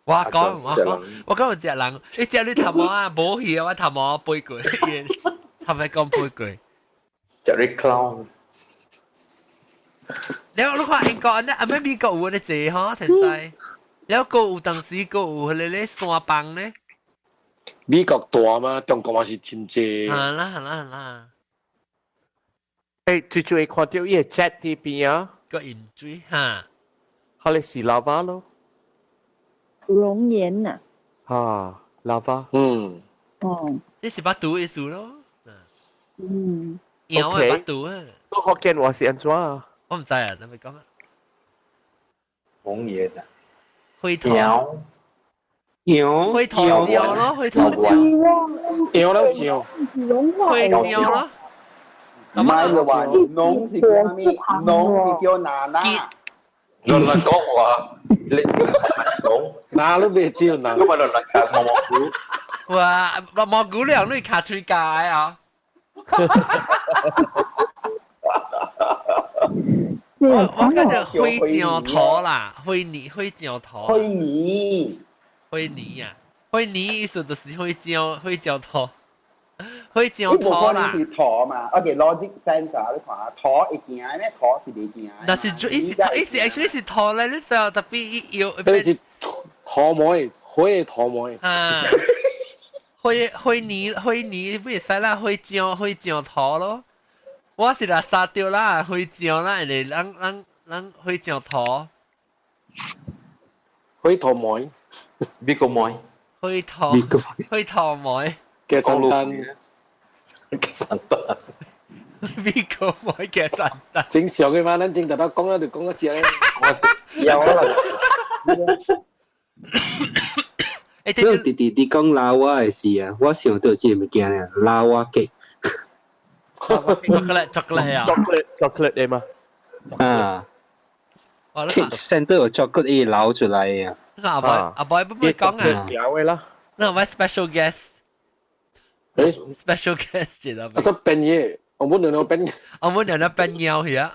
我講我講我講有食人，你食你頭毛啊，無去啊，我頭毛背過，頭咪講背過。食你 clown。你你看英國呢，阿咩美國有咧濟吼，現在，了閣有當時閣有彼个咧山崩咧。美國大嘛，中國嘛是真濟。啊啦啦啦！欸，最最會看著伊个 jet 佇邊啊，個淹水哈，彼个是 lava 咯。熔岩啊。啊，lava。嗯。哦，這是腹肚意思咯。嗯，枵的腹肚啊。都福建話是按怎啊？我毋知啊，你咪講啊。講嘢咋？灰頭。枵灰頭椒咯，灰頭椒。枵了椒。灰椒咯。唔係就話農是叫咩？農是叫哪哪？亂亂講話，你講哪都未對，哪都咪亂亂講蘑菇。哇！蘑菇你用你卡喙界啊！我叫做灰醬頭啦，灰泥灰醬頭。灰泥，灰泥啊！灰泥意思就是灰醬灰醬頭，灰醬頭啦。是頭嘛？OK，logic sense 啊，你看下頭會行咩？頭是袂行。但是伊是伊是 actually 是頭咧，你知道特別伊要。那是頭毛，灰頭毛。啊！灰灰泥灰泥不會使啦，灰醬灰醬頭咯。我是來殺掉啦，灰醬啦，人哋咱咱咱灰醬頭。灰頭毛，邊個毛？灰頭灰頭毛。嘅神丹，嘅神丹。邊個毛嘅神丹？正常嘅嘛，咱正特特講啦，就講一隻咧。有啦。你弟弟你講老蛙的事啊，我想到這個物件咧，老蛙 cake。 chocolate chocolate 啊，chocolate chocolate 的嘛。啊。cake center 有 chocolate 伊流出來啊。阿伯阿伯不會講啊。有的啦。那我 special guest。special guest 知道我做變嘢，我冇兩兩變。我冇兩兩變貓去啊。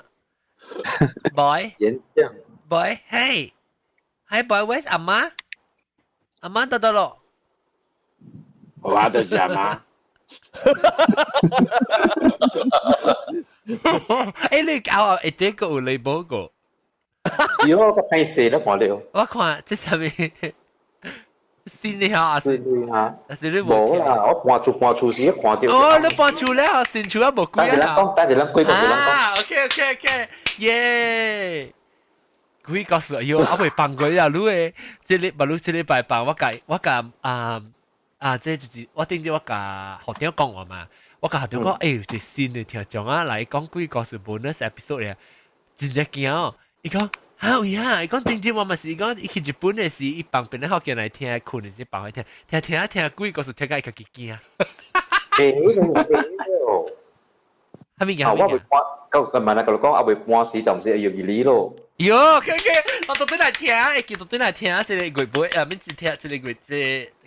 Boy。演講。 Boy, hey. Hi boy, where's 阿媽？阿媽到到咯。我就是阿媽。欸，你搞啊，一啲個有禮簿個。是哦，我睇死啦，看了。我看這上面新的下是嚇，是你無啦，我搬厝搬厝時看到。哦，你搬厝了，新厝啊無幾啊。等陣講，等陣咱幾個是咱講。啊，OK OK OK，耶！鬼故事，哎喲，我未放過啊！你的這禮，無你這禮拜放，我共我共啊啊，這就是我頂日我共學長講話嘛，我共學長講，欸，有一個新的聽眾啊來講鬼故事 bonus episode 咧，真正驚哦！伊講哈有影，伊講頂日我嘛是，伊講伊去日本的時，伊放邊咧福建來聽，睏的時放來聽，聽聽聽鬼故事聽甲伊家己驚。欸，啥物件？我未搬，到今晚啊，佮你講，啊未搬時就毋是會用伊咯。喲，OK OK，我到底來聽，會記到底來聽，這個月尾啊，免只聽這個月這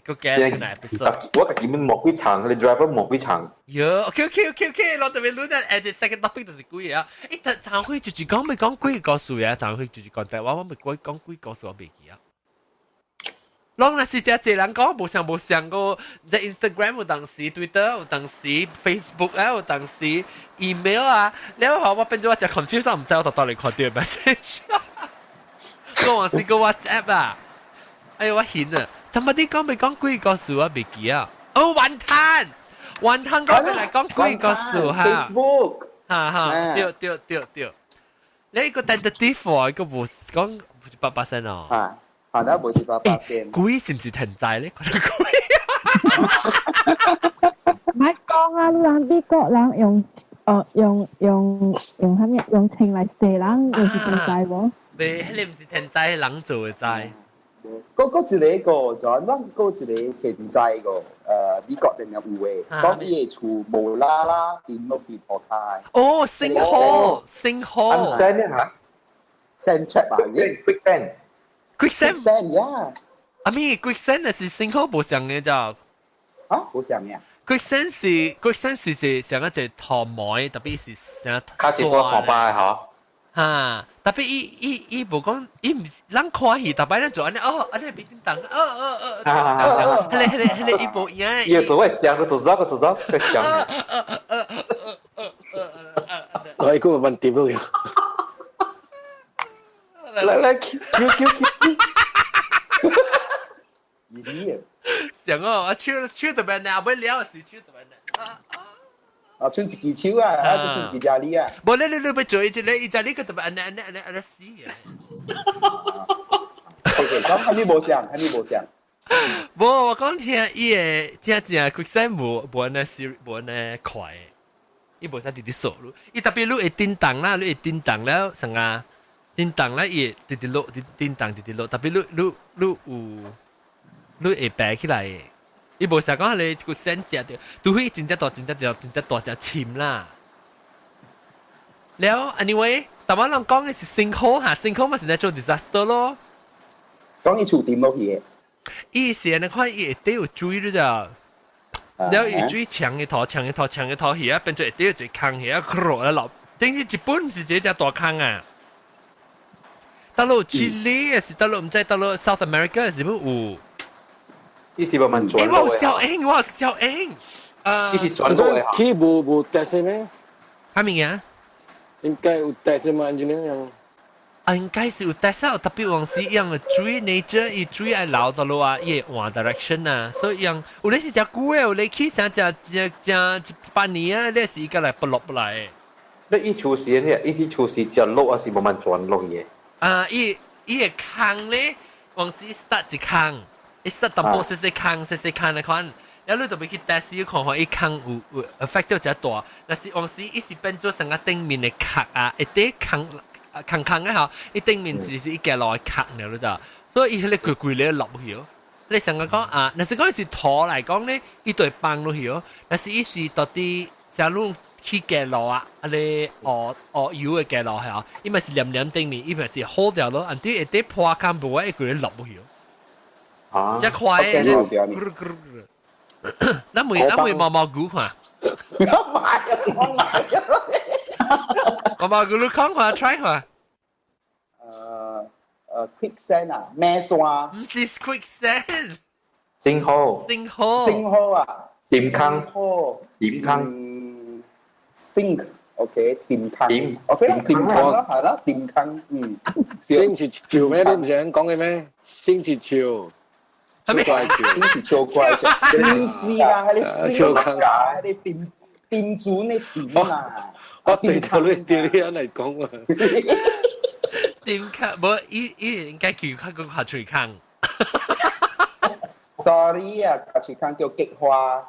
個嘅 episode。我家己問幾場，你 driver 問幾場。喲，OK OK OK OK，我特別論啊，誒，second topic 就是鬼啊。欸，但昨昏就是講未講鬼故事啊，昨昏就是講台灣，我未講講鬼故事，我袂記啊。攏若是遮濟人講，無像無像個，在 Instagram 有當時，Twitter 有當時，Facebook 啊有當時，email 啊，了後我變做我真 confuse，我毋知我到佗裡看到 message。我還是個 WhatsApp 啊，哎呦我顯啊，怎麼你講未講鬼故事我袂記啊？哦，雲吞，雲吞講未來講鬼故事哈，Facebook，哈哈，對對對對，你個 tentative 個無講100%哦。啊。係啦，無100%。鬼是毋是天災咧？鬼。唔係講啊，你人美國人用哦用用用啥物用槍來射人，就是天災無？未，彼個毋是天災，人做的災。嗰嗰一個個就咱嗰一個天災個，美國定有的，講伊的厝無啦啦跌落去塗跤。哦，sinkhole，sinkhole。 sand 嚇，sand trap 啊，quicksand。 Quicksand呀，阿咪 quicksand 是 sinkhole 無相的咋？啊，無相的。 Quicksand 是 quicksand 是是像一隻塗毛，特別是像較一大山巴的嗬。哈，特別伊伊伊無講，伊毋是咱看戲，逐擺咱做按呢，哦，按呢變叮當，哦哦哦，彼個彼個彼個伊無影。伊做會想，做走個做走，個想。我一個問題咯。來來 Q Q Q Q，想哦，我手手特別難，要了時手特別難。啊，剩一支手啊，啊，就剩一支遮爾啊。無你你你欲做伊一個，伊只你個特別按呢按呢按呢按呢死啊。 OK，咁係咪無相？係咪無相？無，我講聽伊個真正 quicksand 無無按呢無按呢快，伊無使直直掃落，伊特別你會叮當啦，你會叮當了，成啊叮當咧，伊會直直落，叮當直直落，特別你你你有你會爬起來的，伊無成講你 quicksand 食著，除非真正大、真正大、真正大隻深啦。了，anyway，台灣人講的是 sinkhole 哈，sinkhole 嘛是 natural disaster 咯。講伊厝掂落去的。伊是按呢看，伊下底有水你知？了伊水搶一頭、搶一頭、搶一頭去啊，變做下底有一個坑去啊，來落。等於日本是這隻大坑啊。到落智利也是到落毋知到落 South America 是毋有？伊是慢慢轉。欸，我有小英，我有小英。啊，伊是轉過來。去無無 test 咩？啥物件？應該有 test 嘛，engineer 啊，應該是有 test 啊，特別往時樣的水 nature 伊水愛流到落啊，伊會換 direction 啊，所以樣有咧是誠久的，有咧去啥誠誠誠一百年啊，你是伊個來不落不來的。你伊厝是呢？伊是厝是食落還是慢慢轉落去的？啊，伊伊個坑咧，往時 start 一坑，伊 start 淡薄細細坑，細細坑的款。然後你特別去 test 看看伊坑有有 affect 到誠大，若是往時伊是變做成個頂面的殼啊，一啲坑坑坑的吼，伊頂面只是一個落殼爾，你知？所以伊迄個規規咧落去哦。你成個講啊，若是講是土來講咧，伊就會放落去哦。若是伊是到底像你去街路啊，啊咧學學油的街路係啊，伊咪是黏黏頂面，伊咪是 hold 掉咯，按啲一啲破坑無啊，伊規咧落去哦。啊，這快的，咱問咱問毛毛菇看，我買啊，我買啊，毛毛菇你講看，try 看。 Quicksand 啊，咩山？毋是 quicksand。 Sinkhole。 Sinkhole。 Sinkhole 啊。點坑。點坑。 Sink，OK，點坑。OK 啦，點坑咯，係啦，點坑，嗯。 Sink 是潮咩？你唔是咁講嘅咩？Sink 是潮。係咪？ Sink 是潮怪潮，唔是啦，係你 sink 啊，你點點主你點啊？我對頭你對你安嚟講啊。點坑？無，伊伊應該叫較個較喙坑。 Sorry 啊，較喙坑叫菊花。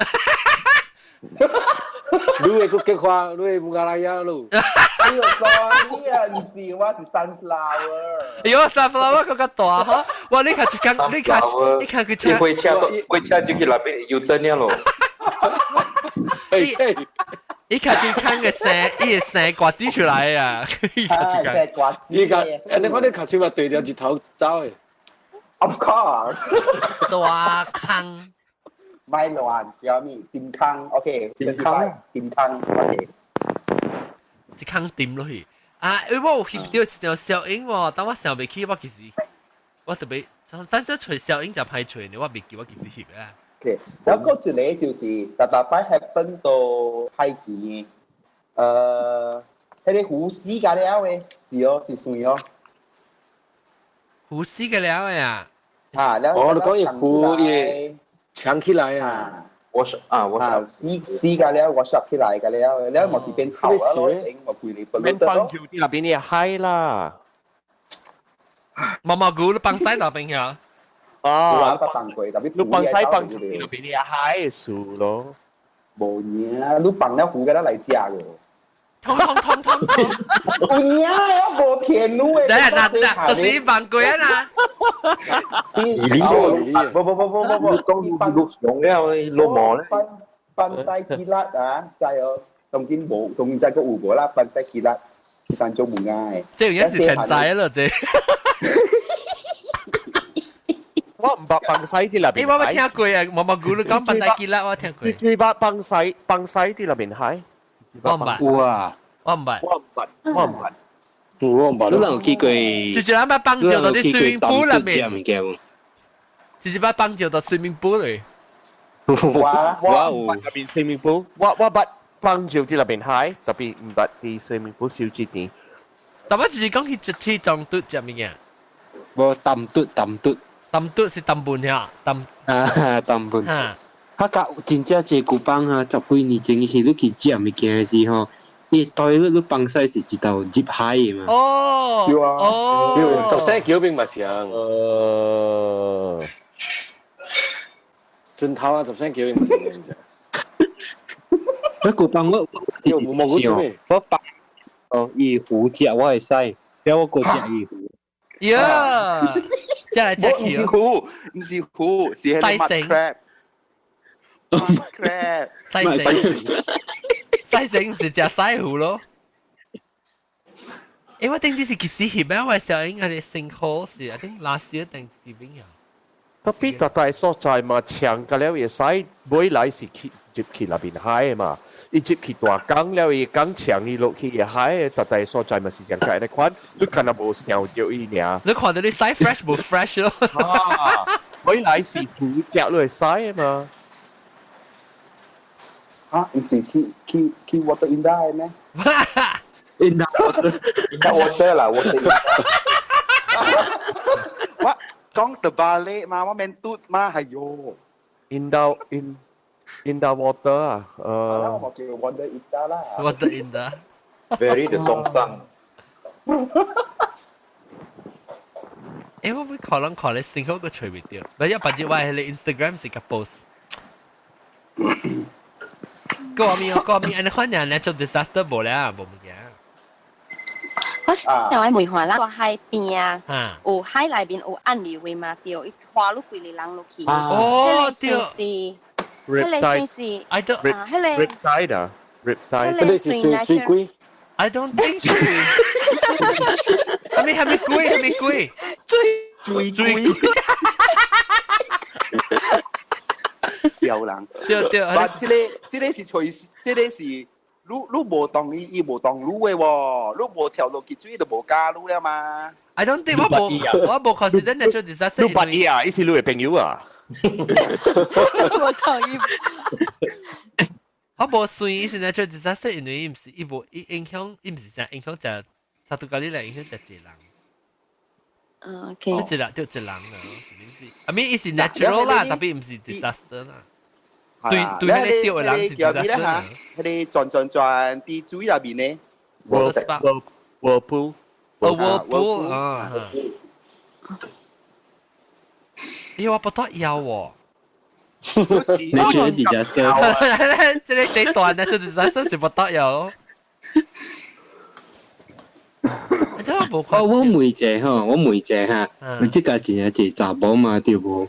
你會個菊花，你會烏加拉亞路。哎呦，sorry 啊，唔是，我是 sunflower。哎呦，sunflower 更較大哈！哇，你較喙坑，你較你較佢車。你火車火車就去那邊有真了咯。你伊較喙坑嘅聲，伊會生瓜子出來啊！伊較喙坑生瓜子。伊個，你看你較喙嘛對掉一頭走的。 Of course。大坑。咪亂，有咩？點坑，OK，點坑，點坑，OK。一坑點落去啊！我有翕到一條小影喎，但我想袂起，我其實我特別，但是揣小影就歹揣呢，我袂記我其實翕啊。 OK，然後嗰一個就是逐逐擺 happen 到海邊，彼個湖死甲了的，是哦，是算哦。湖死個了的啊！啊，了。哦，你講伊湖伊搶起來啊！我是啊，我啊死死個了，我濕起來個了，了嘛是變臭啊咯，我規日不免放橋啲那邊嘅海啦。毛毛菇你放西那邊呀？啊，我放過，特別你放西放橋那邊嘅海樹咯。無影，你放了湖個來食個。通通通通通！有影，我無騙你的。等下，嗱嗱，就是放過啊啦。不不不不不不，講錄用了，錄毛咧。 Pantai Kilat 啊，知哦，當今無，當今知個有無啦？Pantai Kilat，去當做無礙。這有影是天災了，這。我毋捌放西佇那邊。欸，我捌聽過啊，毛毛菇你講 Pantai Kilat，我聽過。你捌放西放西佇那邊海？我毋捌。有啊。我毋捌。我毋捌，我毋捌。我毋捌。你有去過？就是咱捌放照到啲 swimming pool 內面。物件無？就是捌放照到 swimming pool 裏。我我有那邊 swimming pool，我我捌放照佇那邊海，特別毋捌佇 swimming pool 燒這邊。但我就是講去一天中嘟食物件。無淡嘟淡嘟。淡嘟是淡半呀，淡。啊，淡半。他甲真正這古板啊，十幾年前時你去食物件的時候，伊袋你你放西是一道入海的嘛。哦。對啊。哦。十四橋邊嘛是啊。盡頭啊，10仙叫伊唔認啫。我古幫我又冇冇做咩？我幫哦，伊胡食我會使，了我過食伊胡。呀，食來食去。唔是虎，唔是虎，是係 mud crab。mud crab。西城，西城唔是食西湖咯。誒，我頂次是幾時翕咩？我小英係 sinkhole 是，I think last year Thanksgiving 啊。特別大大所在嘛，長個了會使，未來是去入去那邊海嘛，伊入去大江了，伊江長伊落去海，大大所在嘛是這樣解款，你可能無想到伊爾。你看到你使 fresh 無 fresh 咯？啊，未來是土腳落使嘛。啊，唔是去 water indah 咩？Indah indah water 啦，water。我講 terbalik 嘛，我免嘟嘛，係喲。 Indah in indah water 啊，我叫 water indah 啦。 Water indah。 Very the 鬆生。誒，我會可能看你先嗰個隨便掉，唔係一百隻話係你 Instagram 是個 post。個面個面，你看人 natural disaster 無啦，無物件。我上位梅花啦，個海邊啊，有海內面有暗流的嘛，對，伊拖落幾個人落去。哦，對。是，彼個算是， I don't 啊，彼個 riptide 啊，riptide。彼個是水水鬼。 I don't think so。係咪係咪鬼？係咪鬼？水水鬼。笑人。對對。但這個這個是隨，這個是。你無當伊，伊無當你的喎，你無跳落去水就無加你了嘛。 I don't think 我無 consider natural disaster。你捌伊啊？伊是你的朋友啊？我同意。我無算伊是 natural disaster，因為伊毋是伊無伊影響，伊毋是啥影響就沙都咖喱來影響就一個人。嗯，OK。一人就一人啊，是毋是？I mean 伊是 natural 啦，特別毋是 disaster 啦。對對，彼個釣的人是 disaster 啦。彼個轉轉轉佇水內面呢？Whirlpool。哦，whirlpool 啊。咦，我不得要喎。 Natural disaster。這個這段 natural disaster 是不得要。我我問一下吼，我問一下哈，我這個真正是查某嘛對無？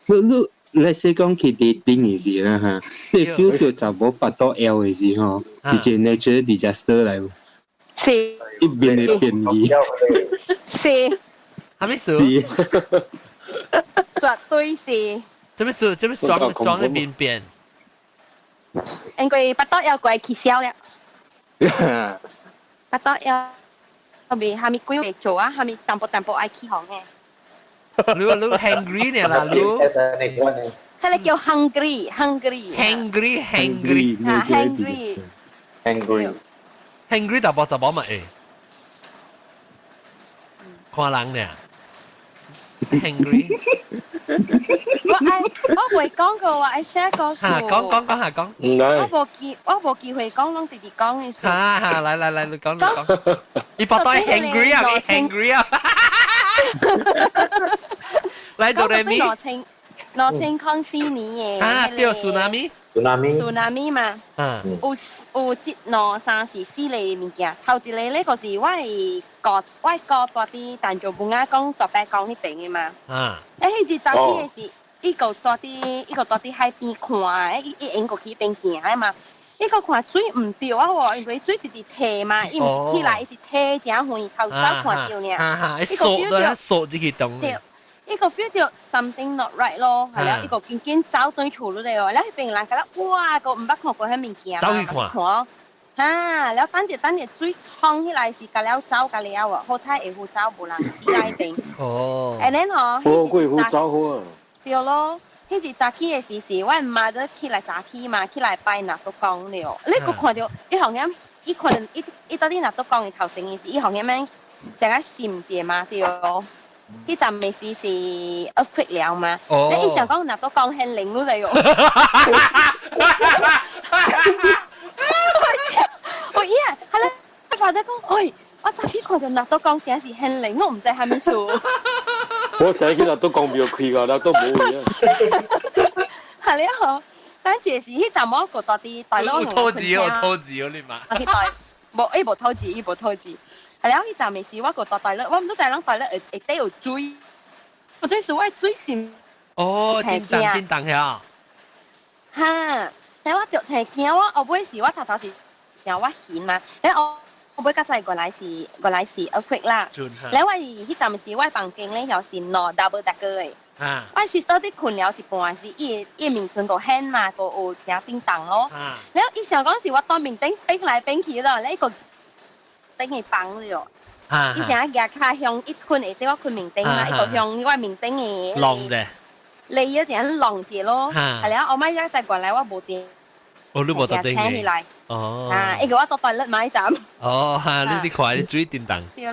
你你。你說講去 dating 的時啦哈，你 feel 到查某腹肚枵的時吼，是一個 natural disaster 來無？是。一邊的便宜。是。啥物事？絕對是。這物事？這物裝裝喺邊邊？因為腹肚枵過去燒了。腹肚枵，後面下面鬼會做啊，下面淡薄淡薄愛起哄嘅。你你 hungry 呢啦，你？佢哋叫 hungry hungry。 hungry hungry。啊 hungry。 hungry。 hungry 淡薄就冇乜誒，看人呢。hungry。我愛我會講過話，愛 share 個數。嚇，講講講下講。唔係。我無機會講，攏直直講嘅數。嚇嚇，來來來，你講你講。你腹肚 hungry 啊？你 hungry 啊？來哆來咪。2004年的。啊，對，tsunami。 tsunami。 tsunami 嘛。有有一兩三四四個物件，頭一個咧就是我的哥，我的哥住佇陳造本仔講大伯公彼邊的嘛。欸，彼日早起的時，伊個住佇海邊看，伊伊應過去彼邊行的嘛。伊個看水毋對啊喎，因為水直直退嘛，伊毋是起來，伊是退誠遠，頭先看著爾。伊個 feel 著縮入去洞。對，伊個 feel 著 something not right 咯，係了，伊個緊緊走轉厝落來哦，了彼邊人覺得哇，個毋捌看過彼物件走去看。看，哈，了等者等者水衝起來是共了走共了哦，好彩會赴走無人死喺彼邊。哦。 And then 吼，哦，過會走好啊。對咯。彼日早起的時是，我媽都起來早起嘛，起來拜納都講了。你閣看著，伊紅險，伊可能伊伊到底納都講的頭前的時，伊紅險樣成個閃者嘛對。彼陣咪是是 earthquake 了嘛？你伊想講納都講顯靈落來喲。我咦啊，係咧，發得講，喂，我早起看著納都講聲是顯靈，我毋知蝦米事。我成日去納都講廟開個，納都無去啊。係咧嗬，但這是彼陣我個到佇大佬有吐字有吐字哦，你嘛？去大無伊無吐字，伊無吐字。係了，彼陣咪是我個大大樂，我毋都知人大樂會會底有水，或者是我水是哦，叮當叮當遐。哈，但我著青驚，我後尾是我頭頭是想我眩嘛，咧我後尾才知原來是 earthquake 啦。咧我彼陣時我房間咧又是兩 double decker 的。我 sister 佇睏了一半時，伊面床個掀嘛，個有聽叮當咯。了伊想講是我當面頂變來變去咯，咧伊個頂去放了。伊成日舉跤向伊睏下底，我睏面頂嘛，伊個向我面頂的。浪者。你一點浪者咯，係了，後尾才知原來我無電。哦，你無得電起來。哦。啊，伊個我倒大甩嘛，彼陣。哦，哈，你佇看你水叮當。對，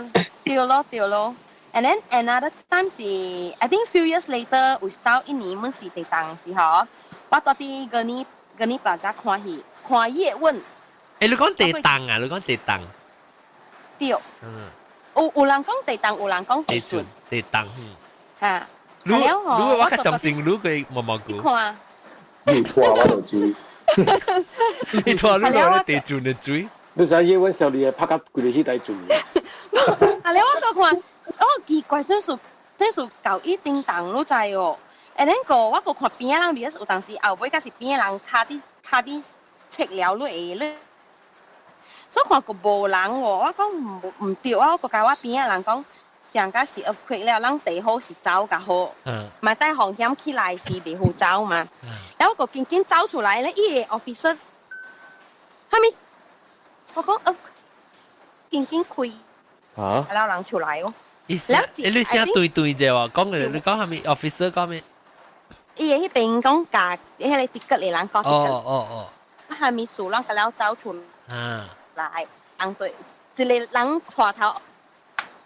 對咯，對咯。And then another time 是，I think few years later 有到一年，阮是地動時候，我到佇 Gurney Plaza 看戲，看葉問。欸，你講地動啊？你講地動？對。有人講地動，有人講地震。地動。嚇。你你我較相信你個毛毛菇。看。你拖我就追。你拖你落地震的追。你知葉問小你拍甲規个戲台轉。啊！你我個看，哦奇怪，真是舊一叮當你知哦。and then 個我個看邊仔人，有當時後尾才是邊仔人跤佇切了你會你，所以看個無人喎，我講毋對啊！我個共我邊仔人講，上甲是 earthquake 了，咱地好是走較好，嘛帶風險起來是袂好走嘛。然後我個緊緊走出來咧，伊個 officer，後面我講 earthquake 緊緊開，啊，了人出來哦。意思，你寫對對者喎，講嘅你講係咪 officer 講咩？伊個彼邊講共彼個 ticket 的人講哦哦哦，啊，蝦米事攏共了走出來，人對，一個人帶頭，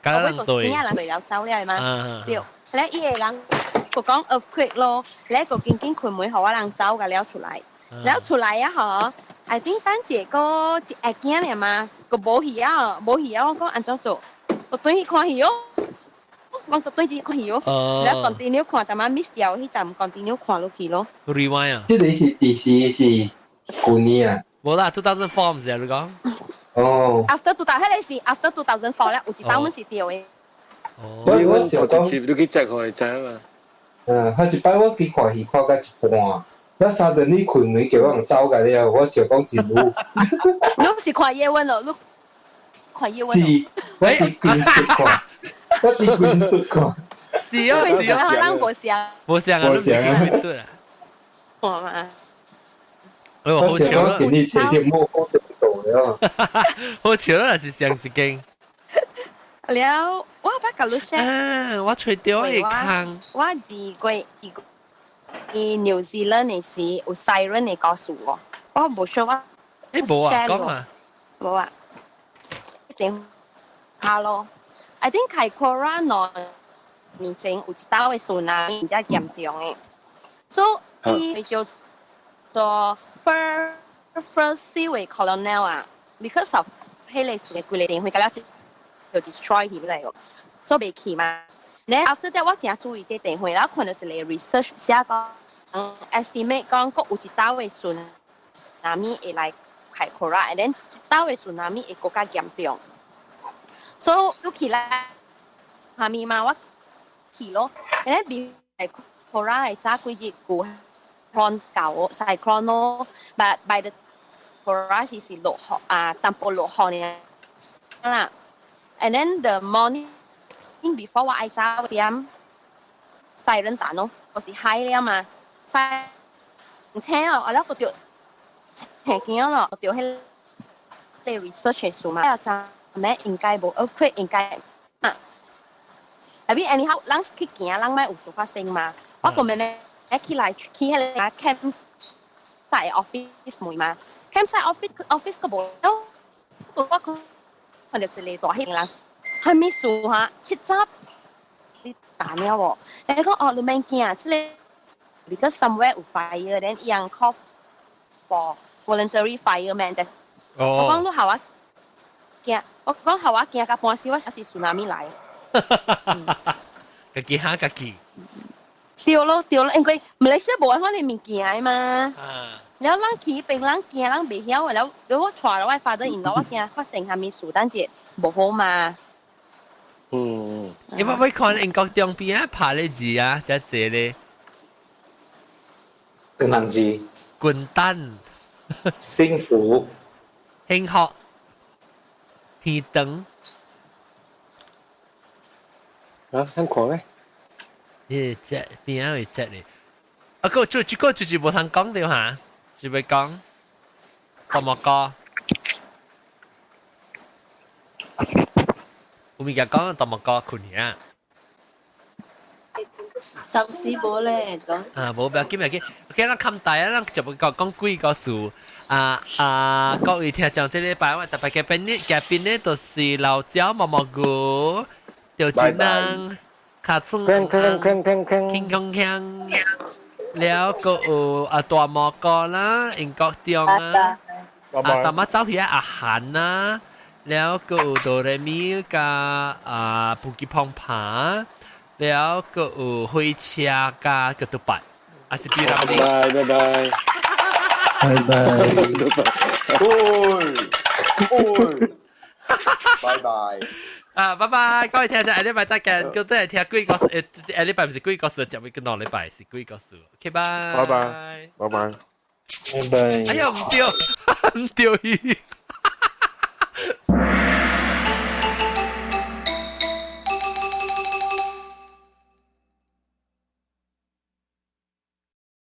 共人對，邊仔人對了走了嘛，對，咧伊個人就講 earthquake 咯，咧個緊緊開門，予我人走共了出來，了出來啊嗬，I think 等一個一下驚爾嘛，個無戲啊，無戲啊，我講按怎做，就轉去看戲哦。我就對住看戲哦，了 continue 看，但嘛 miss 掉彼站 continue 看落去咯。 rewind 啊？這個是第時是舊年啊？無啦，2004毋是啊？你講？哦。 After two thousand，彼個是 after 2004 咧，有一當阮是對的。哦。我想講，你去 check 看會知嘛？嗯，彼一擺我去看戲看到一半，我三頓你開門叫我人走個了，我想講是你。你是看葉問咯？你看葉問？是，我佇電視看。我佇電視看。是啊是啊，咱無相。無相啊，你唔是去對啊？我嘛。哎呦，好笑啦！你前天冇講得到了。好笑啦，是上一間。了，我捌共你 share。啊，我揣著會空。我二月二佇 New Zealand 的時有 siren 的故事哦，我無說我。欸，無啊，講啊。無啊。一定。Hello。I think Kaikoura 2年前有一道的 tsunami 真嚴重的，所以伊叫做 first seaway colonel 啊，because of 彼個船的規个電火共了就 destroy 起來哦，所以袂去嘛。then after that 我誠注意這電話，然後看到是個 research 寫講，estimate 講閣有一道的 tsunami 會來 Kaikoura，and then 一道的 tsunami 會閣較嚴重。所以你起來，下面嘛我去咯，and then 比 Kaikoura 會早幾日有 cyclone 到 cyclone 咯，but by the Kaikoura 是落雨啊，淡薄落雨呢啦。And then the morning before 我愛走點 siren 彈咯，我是 high 了嘛，siren 請哦，我了個著聽見咯，著彼個 research 的數嘛，啊，昨暝應該無 earthquake 應該啊。I mean anyhow，人去行，人莫有事發生嘛。我個妹妹起來去彼個 campsite office 門嘛，campsite office 個無，我看看著一個大彼人，啥物事哈？七早你打了無？你講哦，你免驚，這個 because somewhere 有 fire，then 伊人 call for voluntary fireman 的。我講你予我驚，我講予我驚甲半死，我是 tsunami 來。家己嚇家己。對咯對咯，因為馬來西亞無按款的物件嘛。了咱去彼邊，咱驚咱袂曉的，了了我帶了我 father in law，我驚發生啥物事，等者無好嘛。你捌欲看英國中邊啊拍咧字啊，遮濟咧。邊人字？滾蛋。幸福。幸福。天燈。啊，很看咩？呢隻邊啊會隻咧？啊個這這個就是無通講著哈，是欲講大毛哥。有物件講大毛哥困去啊？暫時無咧，講。啊，無不要緊，不要緊。OK，咱冚大啊，咱就欲講講幾個事。啊啊，各位聽眾，這禮拜我特別嘉賓呢，嘉賓呢就是老椒毛毛菇、趙俊能、卡村、鏗鏗鏗鏗鏗鏗，了閣有啊大毛哥啦，英國中啊，啊大媽走去啊阿韓啦，了閣有哆來咪佮啊布吉碰爬，了閣有火車佮個杜拜，啊是比咱拜拜拜拜拜，喂喂，拜拜。啊，拜拜！各位聽眾，下禮拜再見。叫真係聽鬼故事，下禮拜毋是鬼故事，就會兩禮拜是鬼故事。OK，拜拜拜，拜拜，拜拜。哎呀，毋對，毋對去。